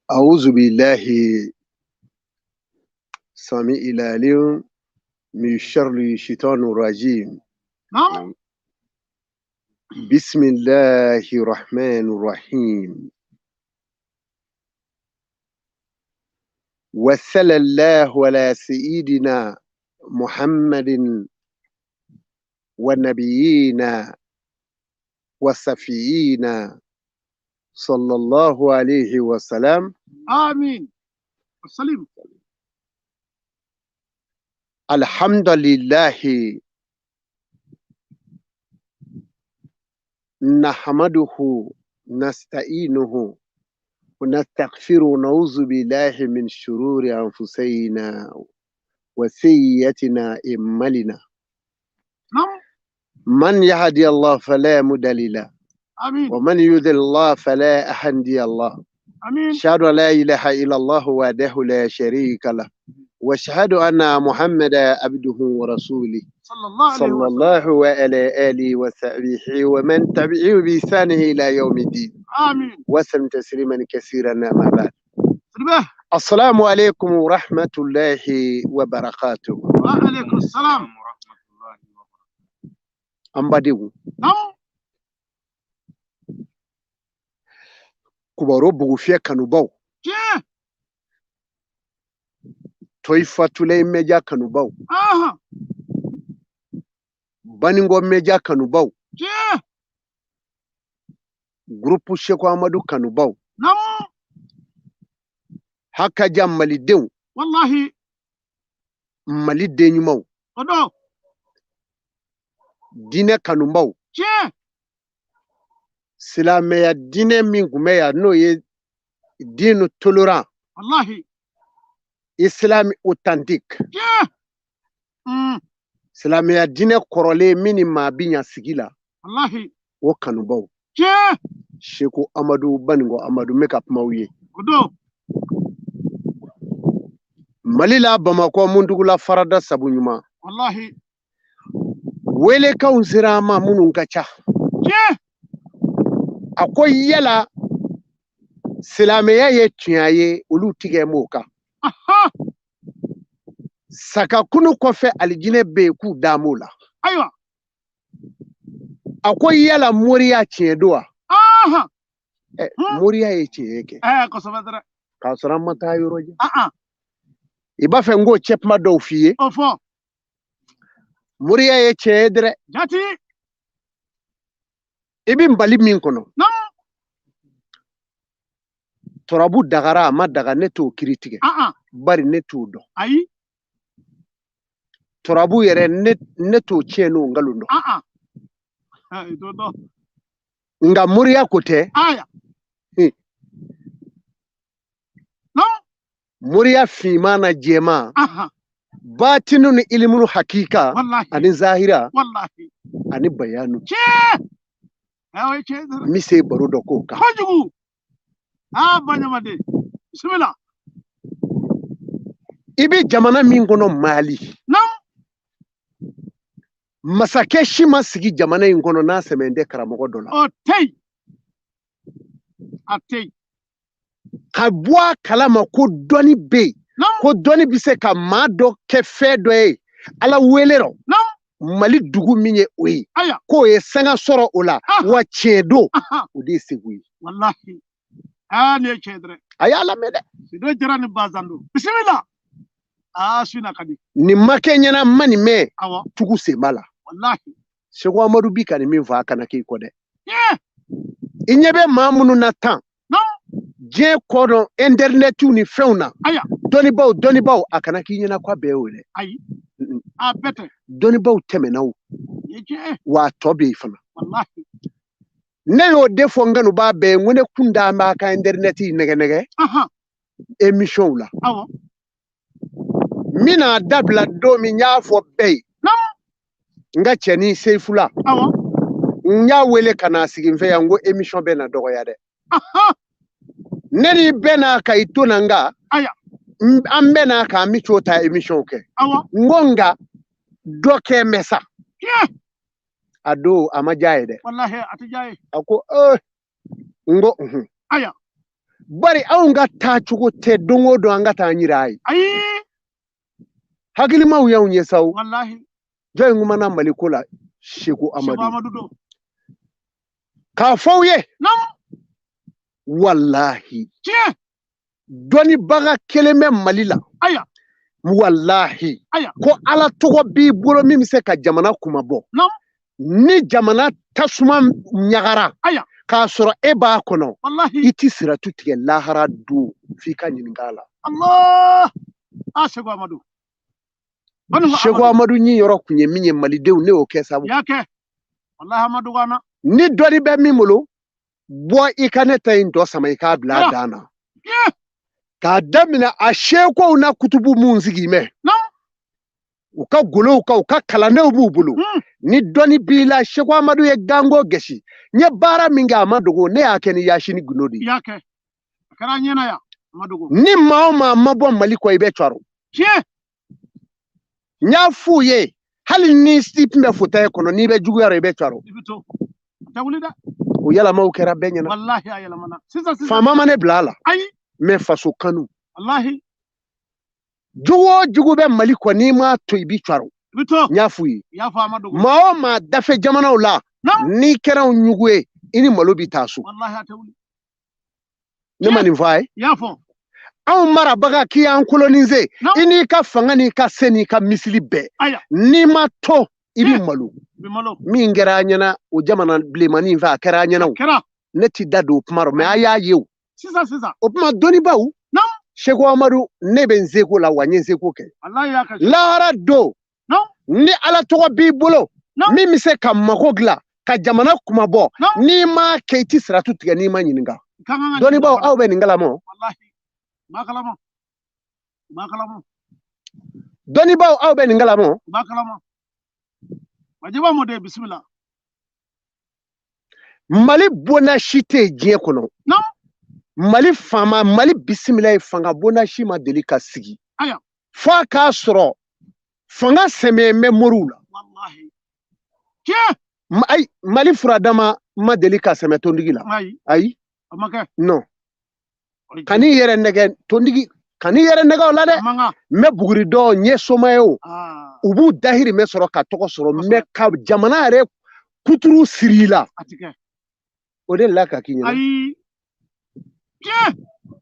أعوذ بالله سميع العليم من شر الشيطان الرجيم. نعم. بسم الله الرحمن الرحيم. وصلى الله على سيدنا محمد والنبيين والصفيين صلى الله عليه وسلم. آمين. وسلم. الحمد لله نحمده نستعينه ونستغفره ونعوذ بالله من شرور أنفسنا وسيئاتنا أعمالنا. نعم. من يهدي الله فلا مضل له. آمين. ومن يضلل الله فلا هادي الله. آمين. أشهد أن لا إله إلا الله وحده لا شريك له، وأشهد أن محمدا عبده ورسوله صلى الله عليه صلى وسلم. الله على آله وصحبه ومن تبعه بإحسانه إلى يوم الدين. آمين. وسلم تسليما كثيرا. أما بعد. سلمه. السلام عليكم ورحمة الله وبركاته. وعليكم السلام. ورحمة الله وبركاته. An badenw, نعم. Kubaro bugufiyɛ kanubaw, Tiɲɛ. Toyifatulayi media kanubaw, Aha. Baningo media kanubaw, Tiɲɛ. Groupe Seko Amadu kanubaw, نعم. Hakaja malidenw, والله. Mali den ɲumanw, O don. Diinɛ kanubaw, Tiɲɛ. Silamɛya diinɛ min tun bɛ yan n'o ye diinu tolérant, والله. Islam authentique, Tiɲɛ. Silamɛya diinɛ kɔrɔlen min ni maa bi ɲa sigi la, والله. o kanubaw, Tiɲɛ. Seko Amadu Baningo Amadu n bɛ ka kuma aw ye. O don. Mali la Bamakɔ Mundugula farada sabu ɲuman. والله. Welekanw sera an ma minnu ka ca. Tiɲɛ. A ko yala silamɛya ye tiɲɛ ye, olu tigɛ m'o kan. Aha. Sakakunu kɔfɛ alijinɛ bɛ yen k'u da m'o la. Ayiwa. A ko yala moriya tiɲɛ don wa? Aha. Ɛ, moriya ye tiɲɛ ye kɛ. Kosɛbɛ dɛrɛ. K'a sɔrɔ an ma taa yɔrɔ jan. Ah ah. I b'a fɛ n k'o cɛ kuma dɔw f'i ye. O fɔ. Moriya ye tiɲɛ ye dɛrɛ. Jati. I bɛ Mali min kɔnɔ. Nam. Turabu dagara a ma daga, ne t'o kiri tigɛ. Ah ah. Bari ne t'o dɔn. Ayi. Turabu yɛrɛ, ne t'o tiɲɛ n'o nkalon dɔn. Ah ah. I t'o dɔn. Nka moriya ko tɛ. Aya. Nam. Moriya finman na jɛman. Aha. Batinu ni ilimunu hakika. Wallahi. Ani zahira. Wallahi. Ani bayanu. Tiɲɛ. Awo ye tiɲɛ dɛrɛ. N bɛ se baro dɔ k'o kan. Kojugu. Ah, baɲamaden. Bisimila. I bɛ jamana min kɔnɔ, Mali. Nam. Masakɛ si ma sigi jamana in kɔnɔ n'a sɛmɛn tɛ karamɔgɔ dɔ la. O tɛ yen. A tɛ yen. Ka bɔ a kalama ko dɔnni bɛ yen. Nam. Ko dɔnni bɛ se ka maa dɔ kɛ fɛn dɔ ye. Ala wele rɔ. Nam. Mali dugu min ye o ye. Aya. K'o ye sanga sɔrɔ o la. Ah. Wa tiɲɛ don. Aha. O de ye Segu ye. Wallahi. Ah, nin ye tiɲɛ dɛrɛ. A y'a lamɛn dɛ. Sido jara ni bazan don. Bisimila. Ah, su na ka di. Nin ma kɛ ɲɛna, n ma nin mɛn. Awɔ. Tugu sen b'a la. Wallahi. Segu Amadu bi ka nin min fɔ, a kana k'i kɔ dɛ. Tiɲɛ. I ɲɛ bɛ maa minnu na tan. Nam. Diɲɛ kɔnɔ intɛrinɛtiw ni fɛnw na. Aya. Dɔnnibaw, dɔnnibaw, a kana k'i ɲɛna k'a bɛɛ y'o ye dɛ. Ayi. A bɛɛ tɛ. Dɔnnibaw tɛmɛna o. Nin ye tiɲɛ ye. Wa a tɔ bɛ yen fana. Wallahi. Ne y'o de fɔ n kanubaa bɛɛ ye, n ko ne kun d'an b'a ka intɛrinɛti nɛgɛ nɛgɛ. Aha. Émission la. Awɔ. N bɛna dabila don min, n y'a fɔ bɛɛ ye. Nam. N ka cɛnin Seyifula. Awɔ. N y'a wele ka na sigi n fɛ yan, n ko émission bɛ na dɔgɔya dɛ. Aha. Ne ni bɛɛ n'a ka i to na nka. Aya. An bɛɛ n'a ka an bɛ t'o ta émission kɛ. Awɔ. N ko nka dɔ kɛ mɛ sa. Tiɲɛ. A don a ma diya ye dɛ. Wallahi a tɛ diya ye. A ko ee, n ko unhun. Aya. Bari anw ka taacogo tɛ don o don an ka taa an yira a ye. Ayi. Hakilimaw y'anw ye sa o. Wallahi. Jɔn in kumana Mali ko la? Segu Segu Amadu. Amadu don. K'a fɔ aw ye. Nam. Wallahi. Tiɲɛ. Dɔnnibaga kelen bɛ Mali la. Aya. Wallahi. Aya. Ko Ala tɔgɔ b'i bolo min bɛ se ka jamana kumabɔ. Nam. Ni jamana tasuma ɲagara. Aya. K'a sɔrɔ e b'a kɔnɔ. Wallahi. I ti siratu tigɛ lahara don f'i ka ɲininka a la. Allah. Ah, Segu Amadu. Segu Amadu ɲi yɔrɔ kun ye min ye Malidenw, ne y'o kɛ sabu. Y'a kɛ. Wallahi Amadu gana. Ni dɔnni bɛ min bolo, bɔ i ka ne ta in dɔ sama i k'a bila a dan na. Tiɲɛ. K'a daminɛ a sekow na kutubu mun sigi mɛ. Nam. U ka golow kan, u ka kalandenw b'u bolo. Ni dɔnni b'i la, Segu Amadu ye gango gɛsi. N ye baara min kɛ a ma dogo, ne y'a kɛ ni Yasini Gundo de ye. I y'a kɛ. A kɛra an ɲɛna yan. A ma dogo. Ni maa o maa ma bɔ Mali kɔ, i bɛ cɔrɔ. Tiɲɛ. N y'a f'u ye, hali ni i tun bɛ fauteuil kɔnɔ, n'i bɛ juguya rɔ, i bɛ cɔrɔ. I bɛ to. A tɛ wuli dɛ. O yɛlɛmaw kɛra bɛɛ ɲɛna. Wallahi a yɛlɛmana. Sisan sisan. Faama ma ne bila a la. Ayi. Mais faso kanu. Wallahi. Jugu o jugu bɛ Mali kɔ, n'i m'a to i b'i cɔrɔ. I bɛ to. N y'a f'u ye. I y'a fɔ a ma dogo. Maa o maa dafɛ jamanaw la, Nam. n'i kɛra anw ɲugu ye, i ni malo b'i taa so. Wallahi a tɛ wuli. Ne ma nin fɔ a ye. I y'a fɔ. Anw marabaga k'i y'an coloniser, Nam. i n'i ka fanga n'i ka se n'i ka misili bɛɛ. Aya. N'i ma to, i b'i malo. I bɛ malo. Min kɛra an ɲɛna o jamana bilenmanin in fɛ, a kɛra an ɲɛna o. Kɛra. Ne ti da don o kuma rɔ, mais a y'a ye o. Sisan sisan. O tuma dɔnnibaw. Nam. Segu Amadu, ne bɛ n seko la wa n ye n seko kɛ. Wallahi y'a kɛ. Lahara don. Nam. Ni Ala tɔgɔ b'i bolo. Nam. Min bɛ se ka mako dilan, ka jamana kumabɔ. Nam. N'i m'a kɛ, i ti siratu tigɛ n'i ma ɲininka. Kan ka Dɔnnibaw, ɲininka. aw bɛ nin kalama o. Wallahi. B'a kalama. B'a kalama. Dɔnnibaw, aw bɛ nin kalama o. B'a kalama. Wajiba mɔden, bisimila. Mali bonda si tɛ yen diɲɛ kɔnɔ. Nam. Mali faama, Mali bisimila ye fanga bonda si ma deli ka sigi. Aya. F'a k'a sɔrɔ fanga sɛmɛ bɛ moriw la. Wallahi. Tiɲɛ. Ayi, Mali furadama ma deli ka sɛmɛ tontigi la. Ayi. Ayi. A ma kɛ. Non. Kan'i yɛrɛ nɛgɛ tontigi, kan'i yɛrɛ nɛgɛ o la dɛ. A man kan. N bɛ buguri dɔn, n ye soma ye o. Ah. U b'u dahirimɛ sɔrɔ ka tɔgɔ sɔrɔ, Kosɛbɛ. mais ka jamana yɛrɛ kuturu siri i la. A ti kɛ. O de la ka k'i ɲɛna. Ayi. Tiɲɛ.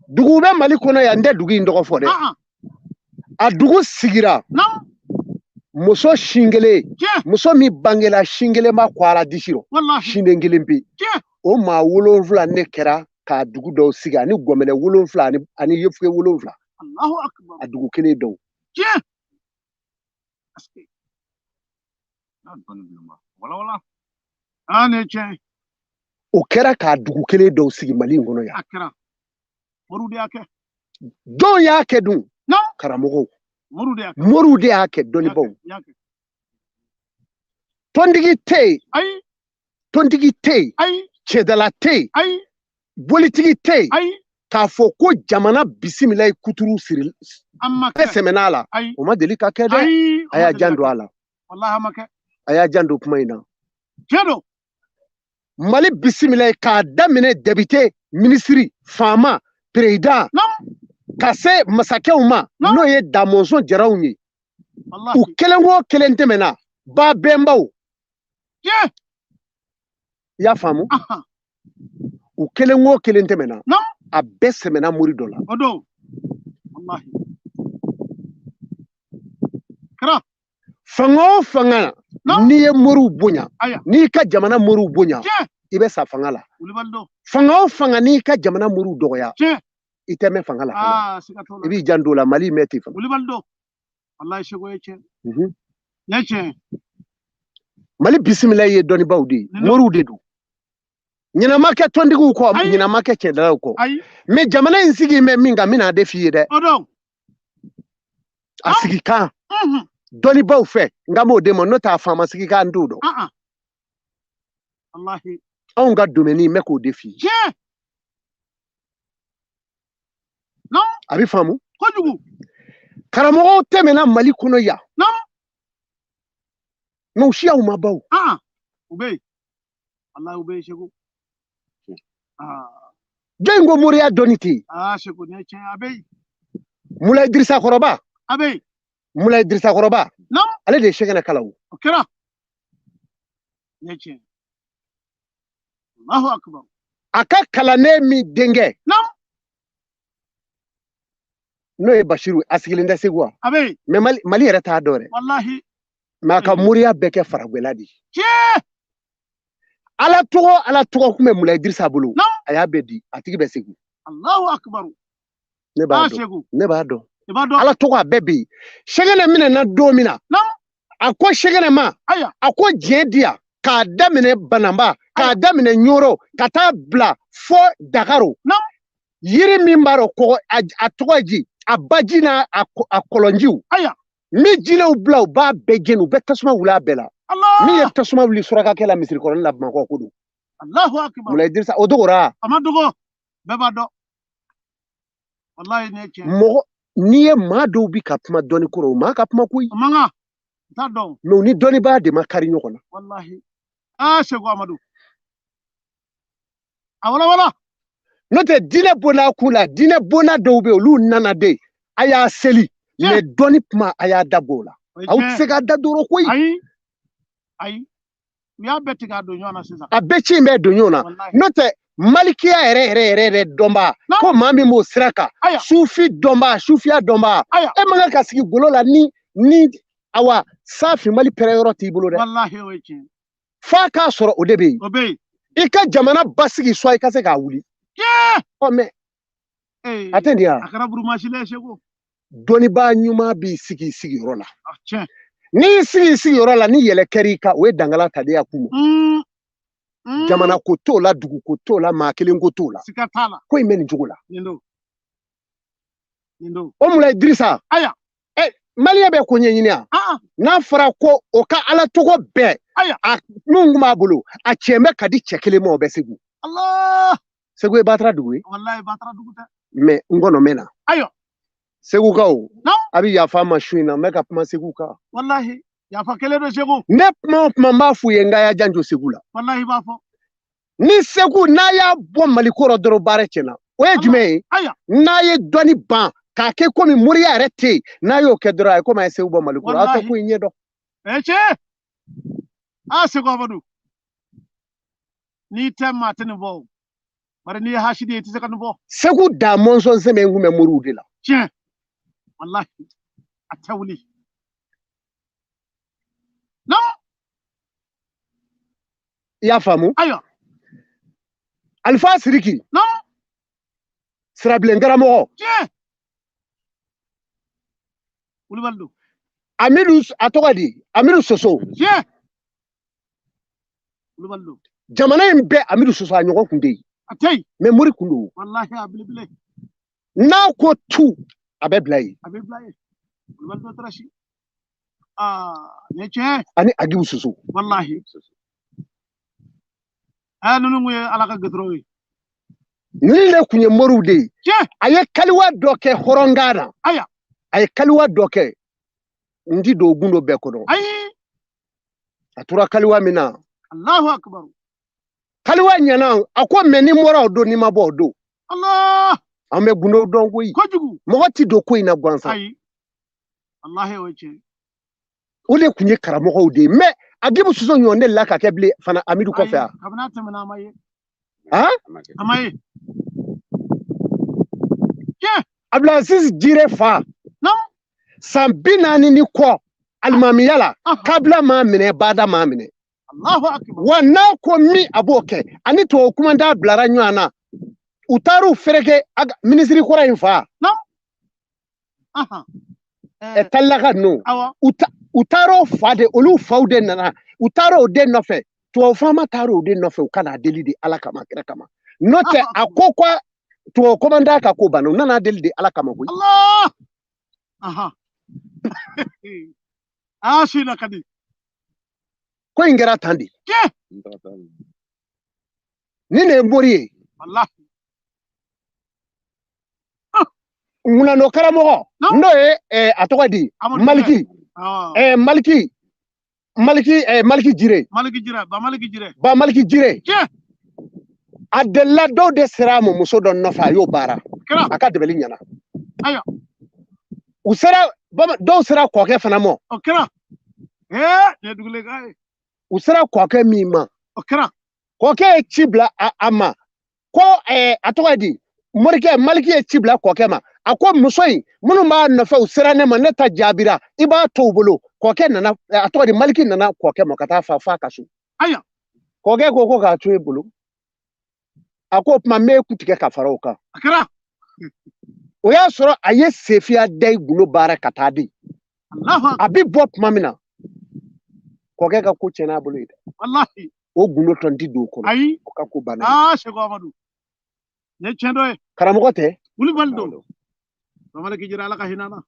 Dugu bɛ Mali kɔnɔ yan, n tɛ dugu in tɔgɔ fɔ dɛ. Ah ah. A dugu sigira. Nam. Muso sin kelen, muso min bangela sin kelen ma kɔ a la disi rɔ, sinden kelen pe, o maa 7 ne kɛra k'a dugu dɔw sigi, ani gɔmɛnɛ 7 ani yefuge 7. A dugu kelen dɔw. O kɛra k'a dugu kelen dɔw sigi Mali in kɔnɔ yan. Jɔn y'a kɛ dun? Karamɔgɔw. Moriw de y'a kɛ, dɔnnibaw. Tɔntigi tɛ yen, tontigi tɛ yen, cɛdala tɛ yen, bolitigi tɛ yen, k'a fɔ ko jamana bisimila ye kuturu siri bɛɛ sɛmɛn'a la, o ma deli ka kɛ dɛ. A y'a jan don a la, a y'a jan don kuma in na. Mali bisimila ye k'a daminɛ député, minisiri, faama, président, ka se masakɛw ma, n'o ye Damɔnzɔn Jaraw ye. U kelen o kelen tɛmɛna ba bɛnbaw. I y'a faamu? U kelen o kelen tɛmɛna, a bɛɛ sɛmɛna mori dɔ la. Fanga o fanga, n'i ye moriw bonya, n'i ka jamana moriw bonya, i bɛ sa fanga la. Fanga o fanga, n'i ka jamana moriw dɔgɔya, i tɛ mɛn fanga la. I b'i janto o la, Mali mɛn ten fana. Mali bisimila ye dɔnnibaw de ye, moriw de don. Ɲinɛ ma kɛ tɔntigiw kɔ, ɲinɛ ma kɛ cɛdalaw kɔ. Mais jamana in sigi bɛ min kan, n bɛna de f'i ye dɛ. A sigi kan dɔnnibaw fɛ, n ka m'o de ma, n'o tɛ a faama sigi kan n t'o dɔn. Anw ka domaine n bɛ k'o de f'i ye. A bɛ faamu. Karamɔgɔw tɛmɛna Mali kɔnɔ yan. Mais u siyaw ma ban o. Jɔn ko moriya dɔnni tɛ yen? Mulayi Dirisa Kɔrɔba. Mulayi Dirisa Kɔrɔba. Ale de ye Sɛgɛnɛ kalan o. A ka kalanden min denkɛ, n'o ye Basiru, a sigilen tɛ Segu wa? Mais Mali yɛrɛ t'a dɔn dɛ. Mais a ka moriya bɛɛ kɛ faragwɛla de ye. Ala tɔgɔ tun bɛ Mulayi Dirisa bolo, a y'a bɛɛ di, a tigi bɛ Segu. Ne b'a dɔn, ne b'a dɔn. Ala tɔgɔ a bɛɛ bɛ yen. Sɛgɛnɛ minɛna don min na, a ko Sɛgɛnɛ ma, a ko diɲɛ di yan, k'a daminɛ Bananba, k'a daminɛ Ɲoro, ka taa bila fo Dakaro. Yiri min b'a dɔn kɔgɔ, a tɔgɔ ji, a baji n'a a kɔlɔnjiw. Min jinɛw bila, u b'a bɛɛ jeni, u bɛ tasuma wuli a bɛɛ la. Min ye tasuma wuli surakakɛ la misiri kɔrɔnin la Bamakɔ ko don. Mulayi Dirisa, o dogora? A ma dogo, bɛɛ b'a dɔn. Walahi nin ye tiɲɛ. Mɔgɔ, n'i ye maa dɔw bi ka kuma dɔnni kɔrɔ, o maa ka kuma koyi. O man kan, n t'a dɔn. Mais u ni dɔnnibaa de ma kari ɲɔgɔn na. Walahi. Aa Segu Amadu. A wala wala. N'o tɛ diinɛ bonna kun la, diinɛ bonna dɔw bɛ yen, olu nana de, a y'a seli. Mais dɔnni kuma, a y'a da bɔ o la. Aw tɛ se k'a da don o koyi. Ayi. Ayi. U y'a bɛɛ tigɛ a don ɲɔgɔn na sisan. A bɛɛ ci in bɛɛ don ɲɔgɔn na. N'o tɛ malikiya yɛrɛ yɛrɛ yɛrɛ yɛrɛ dɔnbaa, ko maa min b'o sira kan, sufi dɔnbaa, sufiya dɔnbaa, e man kan ka sigi golo la ni awa safi Mali pɛrɛn yɔrɔ t'i bolo dɛ. Walahi o ye tiɲɛ. F'a k'a sɔrɔ o de bɛ yen. O bɛ yen. I ka jamana basigi soit i ka se k'a wuli. Ɔ mais a tɛ nin ye wa? A kɛra burumasi la Segu. Dɔnnibaa ɲuman b'i sigi i sigiyɔrɔ la. N'i y'i sigi i sigiyɔrɔ la, ni yɛlɛ kɛr'i kan, o ye dangala ta de ye a kun ma. Jamana ko t'o la, dugu ko t'o la, maa kelen ko t'o la. Siga t'a la. Ko in bɛ nin cogo la. Nin don. Nin don. O Mulayi Dirisa. Maliyɛn bɛ ko ɲɛɲini yan. N'a fɔra ko o ka Ala tɔgɔ bɛɛ, a min tun b'a bolo, a cɛ bɛ ka di cɛ kelen ma, o bɛ Segu. Segu ye Batara dugu ye. Walahi Batara dugu tɛ. Mais n kɔnɔ mɛn na. Segukaw, a bɛ yafa n ma su in na, n bɛ ka kuma Segu kan. Walahi, yafa kelen don Segu. Ne kuma o kuma n b'a f'u ye, n k'a y'a janto Segu la. Walahi i b'a fɔ. Ni Segu n'a y'a bɔ Mali kɔrɔ dɔrɔn, baara tiɲɛna. O ye jumɛn ye? N'a ye dɔnni ban k'a kɛ komi moriya yɛrɛ tɛ yen, n'a y'o kɛ dɔrɔn, a ye komi a ye Segu bɔ Mali kɔrɔ. Aw tɛ ko in ɲɛ dɔn. Cɛ. Aa Segu Amadu. N'i tɛ maa tɛ nin fɔ o. Bari n'i ye hasidi ye, i tɛ se ka nin fɔ. Segu da mɔnsɔn sɛmɛ kun bɛ moriw de la. Tiɲɛ. Walahi, a tɛ wuli. I y'a faamu? Ayiwa. Alifa Siriki. Naamu. Sirabilen karamɔgɔ. Tiɲɛ. Wulibali don. Amidu a tɔgɔ di? Amidu Soso. Tiɲɛ. Wulibali don. Jamana in bɛɛ Amidu Soso a ɲɔgɔn kun tɛ yen. A tɛ yen. Mais mori kun don. Walahi a belebele. N'a ko tu a bɛ bila yen. A bɛ bila yen. Wulibali dɔ taara si. Aa nin ye tiɲɛ. Ani Agibu Soso. Walahi. Aa ninnu kun ye Ala ka gɛtɔrɔw ye. Ninnu de kun ye moriw de ye. Tiɲɛ. A ye kaliwa dɔ kɛ hɔrɔnkan na. Ayiwa. A ye kaliwa dɔ kɛ. N ti don gundo bɛɛ kɔnɔ. Ayi. A tora kaliwa min na. Alahu akibaru. Kaliwa ɲɛna a ko mɛ ni n bɔra o don ni ma bɔ o don. Allah. An bɛ gundo dɔn koyi. Kojugu. Mɔgɔ ti don ko in na gansan. Ayi. Walahi o ye tiɲɛ. O de kun ye karamɔgɔw de ye mɛ Agibu Soso ɲɔgɔn de la ka kɛ bilen fana Amidu kɔfɛ yan. Kabini a tɛmɛna a ma ye. Han? A ma ye. Tiɲɛ. Abdulaziz Jire fa. Naamu. San 40 ni kɔ alimamiya la kabila m'a minɛ bada m'a minɛ. Allahu akibaru. Wa n'a ko min a b'o kɛ ani tubabu kumandan bilara ɲɔgɔn na u taar'u fereke minisiri kɔrɔ in fa. Naamu. Talilaka ninnu. U taar'o fa de olu faw de nana u taar'o de nɔfɛ tubabu faama taar'o de nɔfɛ u ka n'a deli de Ala kama kira kama n'o tɛ a ko ko tubabu kumandan ka ko banna u nana deli de Ala kama koyi. Allah. Aa su in na ka di. Ko in kɛra tan de. Ni ne ye mori ye. Walahi. Ŋunanɔ karamɔgɔ n'o ye a tɔgɔ di Maliki. Maliki Maliki Maliki Jire. Maliki Jire ba Maliki Jire. Ba Maliki Jire. A delila dɔw de sera a ma muso dɔ nɔfɛ a y'o baara. A ka dɛmɛli ɲɛna. Ayiwa. U sera dɔw sera kɔkɛ fana ma. O kɛra. Ee nin ye dugulen ye. U sera kɔkɛ min ma. O kɛra. Kɔkɛ ye ci bila a ma ko a tɔgɔ di morikɛ Maliki ye ci bila kɔkɛ ma. A ko muso in minnu b'a nɔfɛ u sera ne ma ne ta jaabira i b'a to u bolo kɔkɛ nana a tɔgɔ di Maliki nana kɔkɛ ma ka taa fa f'a ka so. Ayiwa. Kɔkɛ ko k'a to e bolo. A ko o tuma n b'e ku tigɛ ka fara o kan. A kɛra. O y'a sɔrɔ a ye sefiya da i gundo baara ka taa di. A bɛ bɔ tuma min na kɔkɛ ka ko tiɲɛna a bolo yen dɛ. Walahi. O gundo tɔ ti don o kɔnɔ. Ayi. O ka ko banna. Aa Seko Amadu. Nin ye tiɲɛ dɔ ye. Karamɔgɔ tɛ. Wulibali don. Ba Maliki Jire Ala ka hinɛ na.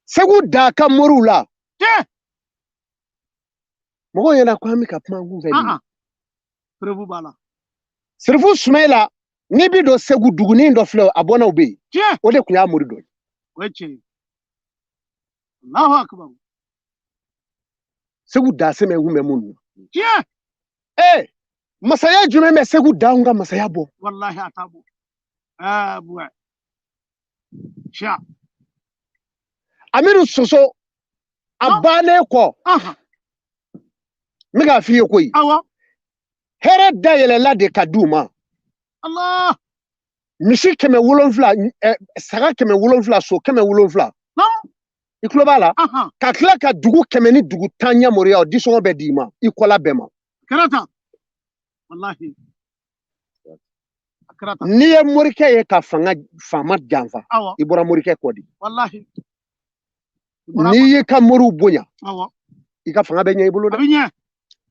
Segu da ka moriw la. Tiɲɛ. Mɔgɔw ɲɛna ko an bɛ ka kuma an kun fɛ de. Preuve b'a la. Serifu Sumayila n'i bi don Segu dugunin dɔ filɛ a bɔnnaw bɛ yen. Tiɲɛ. O de tun y'a mori dɔ ye. O ye tiɲɛ ye. Allahu akibaru. Segu da sɛmɛ kun bɛ minnu na. Tiɲɛ. Ee masaya jumɛn bɛ Segu da ka masaya bɔ. Walahi a t'a bɔ. Aa buwa. Siya. Amidu Soso a bannen kɔ. N bɛ k'a f'i ye koyi. Awɔ. Hɛrɛ dayɛlɛla de ka d'u ma. Allah. Misi 700 saga 700 so 700. I tulo b'a la. Ka tila ka dugu 100 ni dugu 10 ɲamoriya o disɔngɔ bɛɛ d'i ma i kɔla bɛɛ ma. Kɛra tan. Walahi. A kɛra tan. N'i ye morikɛ ye ka fanga faama janfa. Awɔ. I bɔra morikɛ kɔ de. Walahi. N'i y'i ka moriw bonya. Awɔ. I ka fanga bɛ ɲɛ i bolo dɛ. A bɛ ɲɛ.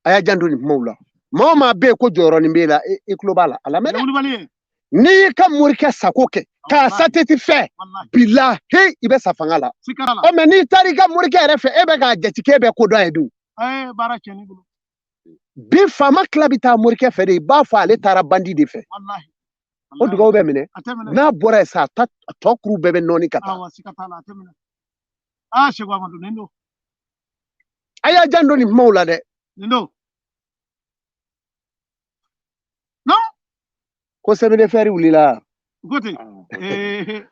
A y'a janto nin kumaw la. Maa o maa bɛ yen ko jɔyɔrɔnin b'e la i tulo b'a la a lamɛn dɛ. Wulibali ye. N'i y'i ka morikɛ sago kɛ k'a sateti fɛ bilahi i bɛ sa fanga la. Ɔ mɛ n'i taara i ka morikɛ yɛrɛ fɛ e bɛ k'a jate k'e bɛ ko dɔn a ye dun. Baara tiɲɛn'i bolo. Bi faama tila bɛ taa morikɛ fɛ de i b'a fɔ ale taara bandi de fɛ. O dugawu bɛ minɛ. N'a bɔra yen sa a tɔ kuru bɛɛ bɛ nɔɔni ka taa. Awɔ siga t'a la a tɛ minɛ. Aa Seko Amadu nin don. A y'a janto nin kumaw la dɛ. Nin don. Ko sɛbɛn fɛri wulila. Ko ten.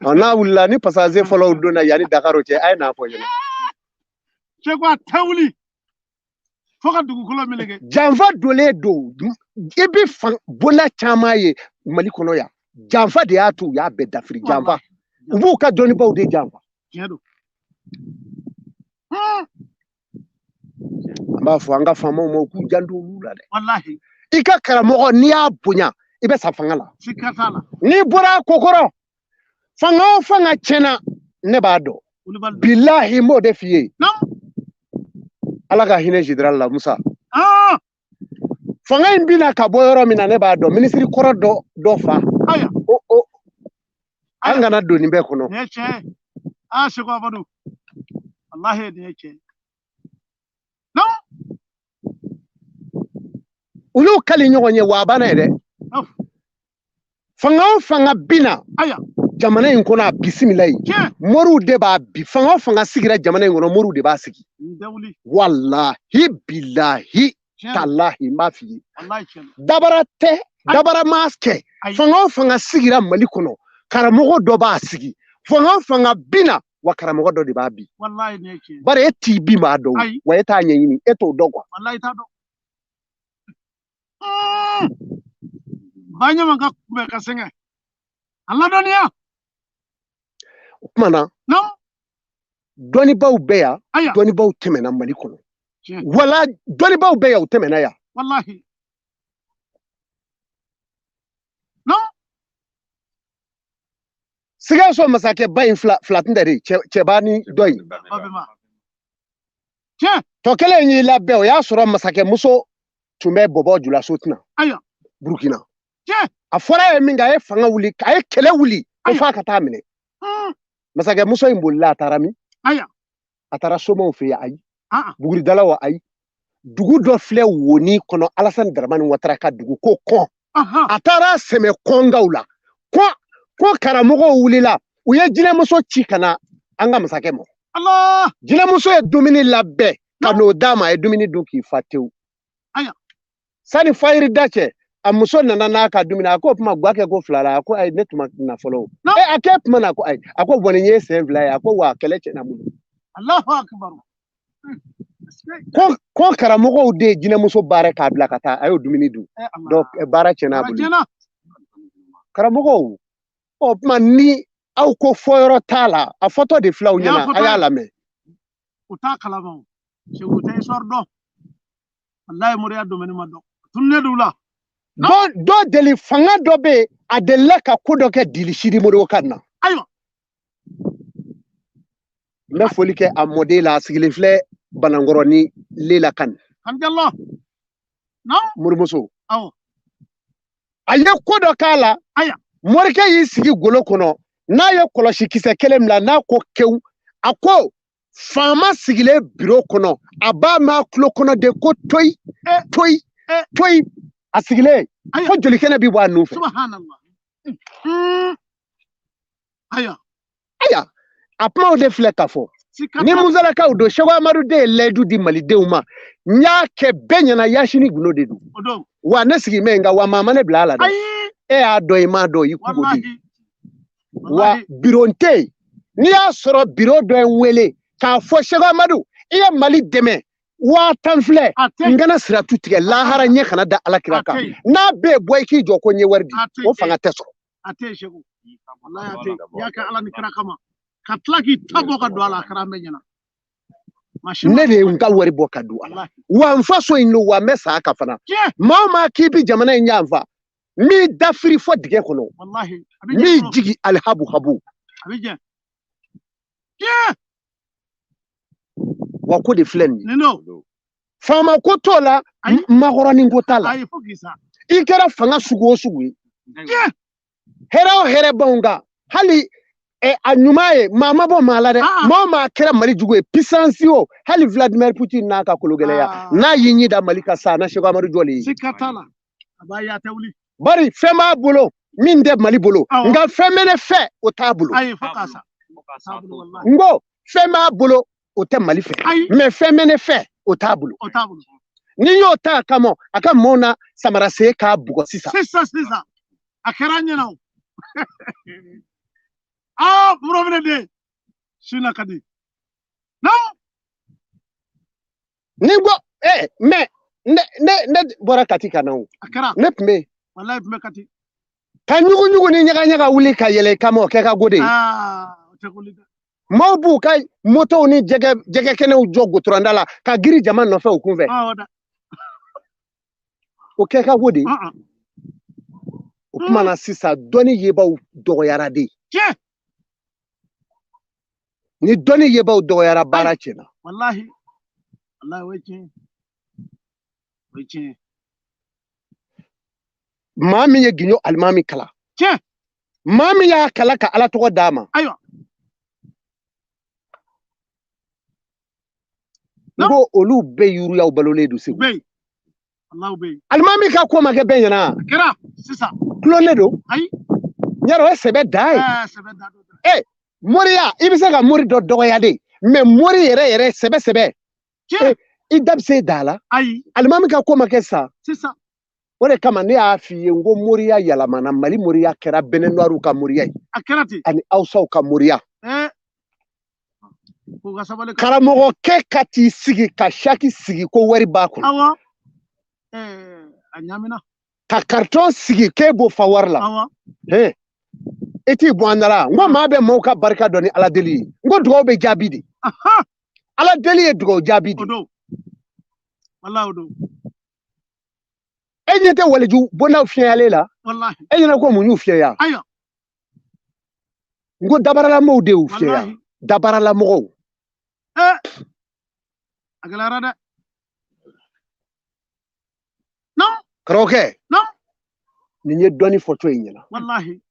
N'a wulila ni passager fɔlɔw donna yanni Dakar cɛ a ye n'a fɔ ɲɛna. Seko a tɛ wuli fo ka dugukolo meleke. Janfa donnen don i bɛ bonda caman ye Mali kɔnɔ yan janfa de y'a to u y'a bɛɛ dafiri janfa u b'u ka dɔnnibaw de janfa. Tiɲɛ don. An b'a fɔ an ka faamaw ma u k'u janto olu la dɛ. Walahi. I ka karamɔgɔ n'i y'a bonya i bɛ sa fanga la. Siga t'a la. N'i bɔra a ko kɔrɔ, fanga o fanga tiɲɛna, ne b'a dɔn. Wulibali. Bilahi, n b'o de f'i ye. Naam. Ala ka hinɛ général la Musa. Ah. Fanga in bina ka bɔ yɔrɔ min na, ne b'a dɔn. Minisiri kɔrɔ dɔ fa. Aya. O an kana don nin bɛɛ kɔnɔ. Nin ye tiɲɛ ye. Ah, Seko Amadu. Walahi, nin ye tiɲɛ ye. Naam. U y'u kali ɲɔgɔn ye, wa a banna yɛrɛ. Of. Fanga o fanga binna Aya. jamana in kɔnɔ, a bisimila yen. Tiɲɛ. Moriw de b'a bi. Fanga o fanga sigira jamana in kɔnɔ, moriw de b'a sigi. Nin tɛ wuli. Walahi, bilahi, Tiɲɛ. talahi, n b'a f'i ye. Walahi, tiɲɛ don. Dabara tɛ, dabara ma kɛ. Ayi. Fanga o fanga sigira Mali kɔnɔ, karamɔgɔ dɔ b'a sigi. Fanga o fanga binna, wa karamɔgɔ dɔ de b'a bi. Walahi, nin ye tiɲɛ ye. Bari e t'i bi maa dɔn, Ayi. wa e t'a ɲɛɲini, e t'o dɔn quoi. Walahi, t'a dɔn. Ba ɲama ka kunbɛ ka sɛgɛn. A ladɔnniya. O tuma na, Naam. dɔnnibaw bɛ yan, Aya. dɔnnibaw tɛmɛna Mali kɔnɔ. Tiɲɛ. Wala dɔnnibaw bɛ yan, u tɛmɛna yan. Walahi. Naam. Sikaso masakɛba in fila fila tun tɛ de, cɛba ni dɔ in. Babema. Tiɲɛ. Tɔ kelen in y'i labɛn, o y'a sɔrɔ masakɛmuso tun bɛ Bɔbɔ Julaso tɛna. Ayiwa. Burukina. Tiɲɛ. A fɔra ye min kɛ, a ye fanga wuli, a ye kɛlɛ wuli, ko Ayiwa. f'a ka taa minɛ. Masakɛmuso in bolila, a taara min? Ayiwa. A taara somaw fɛ yen, ayi. Ah. Buguridala wa, ayi. Dugu dɔ filɛ Woni kɔnɔ, Alasani Daramani Watara ka dugu ko Kɔn. Aha. A taara sɛmɛ kɔngaw la. Ko karamɔgɔw wulila, u ye jinɛmuso ci ka na an ka masakɛ ma. Allah. Jinɛmuso ye dumuni labɛn ka n'o d'a ma, a ye dumuni dun k'i fa tewu. Ayiwa. Sani fayiri da cɛ, a muso nana n'a ka dumuni, a ko o tuma guwa kɛ ko fila la, a ko ayi, ne tun ma na fɔlɔ o. Non. E, a k'e tuma na, ko ayi, a ko bɔn nin ye sen fila ye, a ko wa kɛlɛ tiɲɛna n bolo. Allahu akbar. Ko karamɔgɔw de ye jinɛmuso baara k'a bila ka taa, a y'o dumuni dun. Eh, Allah. Donc baara tiɲɛna a Baara bolo. tiɲɛna. Karamɔgɔw, o tuma ni aw ko fɔyɔrɔ t'a la, a fɔtɔ de filɛ aw Nin y'a ɲɛna, fɔtɔ a y'a ye. lamɛn. U t'a kalama o. Segu, u tɛ histoire dɔn. Walahi, moriya domaine ma dɔn. Tununnen don u la. Dɔ deli fanga dɔ bɛ yen, a delila ka ko dɔ kɛ Dili Sidi Modibo kan na. Ayiwa. N bɛ foli kɛ a mɔden la, a sigilen filɛ Banankɔrɔ ni Lela kan. Alhamdulillah. Naam. Morimuso. Awɔ. A ye ko dɔ k'a la. Ayiwa. Morikɛ y'i sigi golo kɔnɔ, n'a ye kɔlɔsi kisɛ kelen bila, n'a ko kewu, a ko faama sigilen biro kɔnɔ, a b'a mɛn a tulo kɔnɔ de ko toyi, Eh. toyi, Eh. toyi, a sigilen Ayiwa. fo jolikɛnɛ bi bɔ a nun fɛ. Subhanallah. Ayiwa. Ayiwa, a kumaw de filɛ ka fɔ. Sika Ni t'a- Musalakaw don, Seko Amadu de ye layidu di Malidenw ma. N y'a kɛ bɛɛ ɲɛna, Yasini Gundo de don. O don. Wa ne sigi mɛ nka wa maa ma ne bila a la dɛ. Ayi. E y'a dɔn, i m'a dɔn, i kungo di. Walahi. Wa Walahi. biro tɛ yen. N'i y'a sɔrɔ biro dɔ ye n wele k'a fɔ Seko Amadu, i ye Mali dɛmɛ 10,000 filɛ. A tɛ N yen. kana siratu tigɛ, lahara ɲɛ kana da Ala kira A kan. tɛ yen. N'a bɛɛ bɔ i k'i jɔ ko n ye wari di, A tɛ o yen. fanga tɛ sɔrɔ. A tɛ yen, Seko. Walahi, a tɛ yen. I y'a kɛ Ala ni kira kama. Ka tila k'i ta bɔ ka don a la, a kɛra an bɛɛ ɲɛna. Maa si ma Ne de ye n ka wari bɔ ka don a la. Walahi. Wa n faso in don, wa n bɛ sa a kan fana. Tiɲɛ. Maa o maa k'i bi jamana in yanfa, n b'i dafiri fɔ dingɛ kɔnɔ. Walahi. A bɛ N jɛ b'i fɔlɔ. jigin alihabu habu. A bɛ jɛ. Tiɲɛ. Wa ko de filɛ nin ye. Nin don. Faama ko t'o la, Ayi. makɔrɔni ko t'a la. Ayi, fo k'i sa. I kɛra fanga sugu o sugu ye. Tiɲɛ. Hɛrɛ o hɛrɛ b'anw kan. Hali a ɲuman ye, maa ma bɔ maa la dɛ. Ah. Maa o maa kɛra Mali jugu ye, puissance o, hali Vladimir Poutine n'a ka kologɛlɛya. Ah. N'a y'i ɲi da Mali kan sa, na Seko Amadu jɔlen ye. Sika t'a la. A b'a ye, a tɛ wuli. Bari fɛn b'a bolo min tɛ Mali bolo, Awɔ. nka fɛn bɛ ne fɛ o t'a bolo. Ayi, fo k'a sa. T'a bolo, walahi. N ko fɛn b'a bolo o tɛ Mali fɛ, Ayi. mais fɛn bɛ ne fɛ o t'a bolo. O t'a bolo. N'i y'o ta a kama, a ka maaw na samara sen k'a bugɔ sisan. Sisan, sisan. A kɛra an ɲɛna o. Ah, Murabine den. Sina ka di. Naam. Ni ko, mais ne bɔra Kati ka na o. A kɛra. Ne tun bɛ yen. Walahi, tun bɛ Kati. Ka ɲugu-ɲugu ni ɲaga-ɲaga wuli ka yɛlɛ i kama, o kɛ ka go de ye. Ah, o tɛ wuli dɛ. Maaw b'u ka motow ni jɛgɛ kɛnɛw jɔ goudron da la ka giri jama nɔfɛ u kunfɛ. Ah, o da. O kɛ ka go de. O tuma na sisan dɔnni yebaw dɔgɔyara de. Ni dɔnni yebaw dɔgɔyara, baara tiɲɛna. Wallahi wallahi, o ye tiɲɛ, o ye tiɲɛ. Maa min ye Giɲo alimami kalan, maa min y'a kalan ka Ala tɔgɔ d'a ma, ayiwa, n ko olu bɛɛ yuruyaw balolen don Segu. Alimami ka ko ma kɛ bɛɛ ɲɛna. A kɛra sisan. Tulonnen don. Ayi. Yɔrɔ o ye sɛbɛ dan ye. Sɛbɛ dan don. Moriya, i bɛ se ka mori dɔ dɔgɔya de, mais mori yɛrɛ yɛrɛ sɛbɛ sɛbɛ. I da bɛ se da la. Ayi. Alimami ka ko ma kɛ sisan. Sisan. O de kama ne y'a f'i ye n ko moriya yɛlɛmana, Mali moriya kɛra Bɛnɛnɔriw ka moriya ye. A kɛra ten. Ani Hausaw ka moriya. Karamɔgɔkɛ ka t'i sigi ka saki sigi ko wari b'a kɔnɔ. Awɔ. A ɲamina. Ka carton sigi k'e b'o fa wari la. Awɔ. E t'i bɔ an da la. N ko maa bɛ maaw ka barika dɔn ni Ala deli ye. N ko dugawu bɛ jaabi de. Ala deli ye dugawu jaabi de. O don. Walahi o don. E ɲɛ tɛ waliju bondaw fiɲɛyalen la. Walahi. E ɲɛna ko mun y'u fiɲɛya? Ayiwa. N ko dabaralamɔgɔw de y'u fiɲɛya. Dabaralamɔgɔw. A gɛlɛyara dɛ. Karamɔgɔkɛ. Nin ye dɔnni fɔcogo in ɲɛna. Walahi.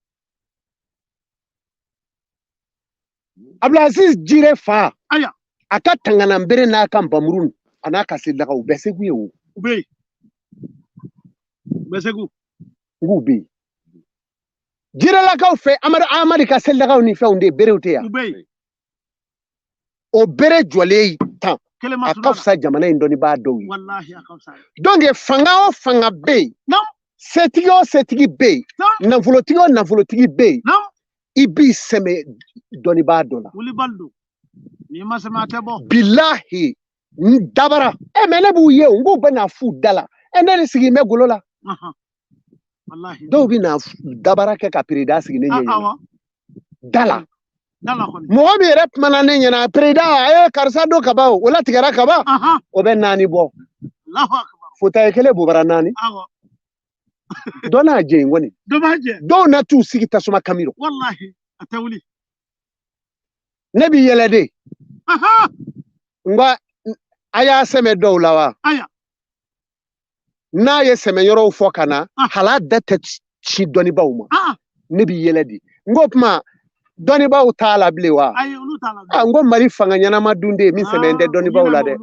Abdulaziz Jire fa. Ayiwa. A ka tanganabere n'a ka npamuru a n'a ka selidagaw u bɛɛ Segu ye o. U bɛ yen. U bɛ Segu. N k'u bɛ yen. Jirelakaw fɛ Amadu ka selidagaw ni fɛnw de berew tɛ yan. U bɛ yen. O bere jɔlen tan. A ka fisa jamana in dɔnnibaa dɔw ye. Walahi a ka fisa. Donc fanga o fanga bɛ yen. Setigi o setigi bɛ yen. Nafolotigi o nafolotigi bɛ yen. I b'i sɛmɛ dɔnnibaa dɔ la. Wulibali don. N'i ma sɛmɛ a tɛ bɔ. Bilahi n dabara. Mais ne b'u ye o, n k'u bɛ na f'u da la. Ne de sigi bɛ golo la. Walahi. Dɔw bɛ na dabara kɛ ka pereda sigi ne ɲɛ ɲɛna. Da la. Mɔgɔ min yɛrɛ kumana ne ɲɛna pereda a ye karisa don kaba o latigɛra kaba. O bɛ 4 bɔ. Fauteuil kelen bobara 4. Dɔ n'a jɛ in kɔni. Dɔw na t'u sigi tasuma kamiro. Walahi a tɛ wuli. Ne b'i yɛlɛ de. N ko a y'a sɛmɛ dɔw la wa? N'a ye sɛmɛ yɔrɔw fɔ ka na, hal'a da tɛ ci dɔnnibaaw ma. Ne b'i yɛlɛ de. N ko kuma dɔnnibaaw t'a la bilen wa? N ko Mali fanga ɲɛnama dun de min sɛmɛ tɛ dɔnnibaaw la dɛ.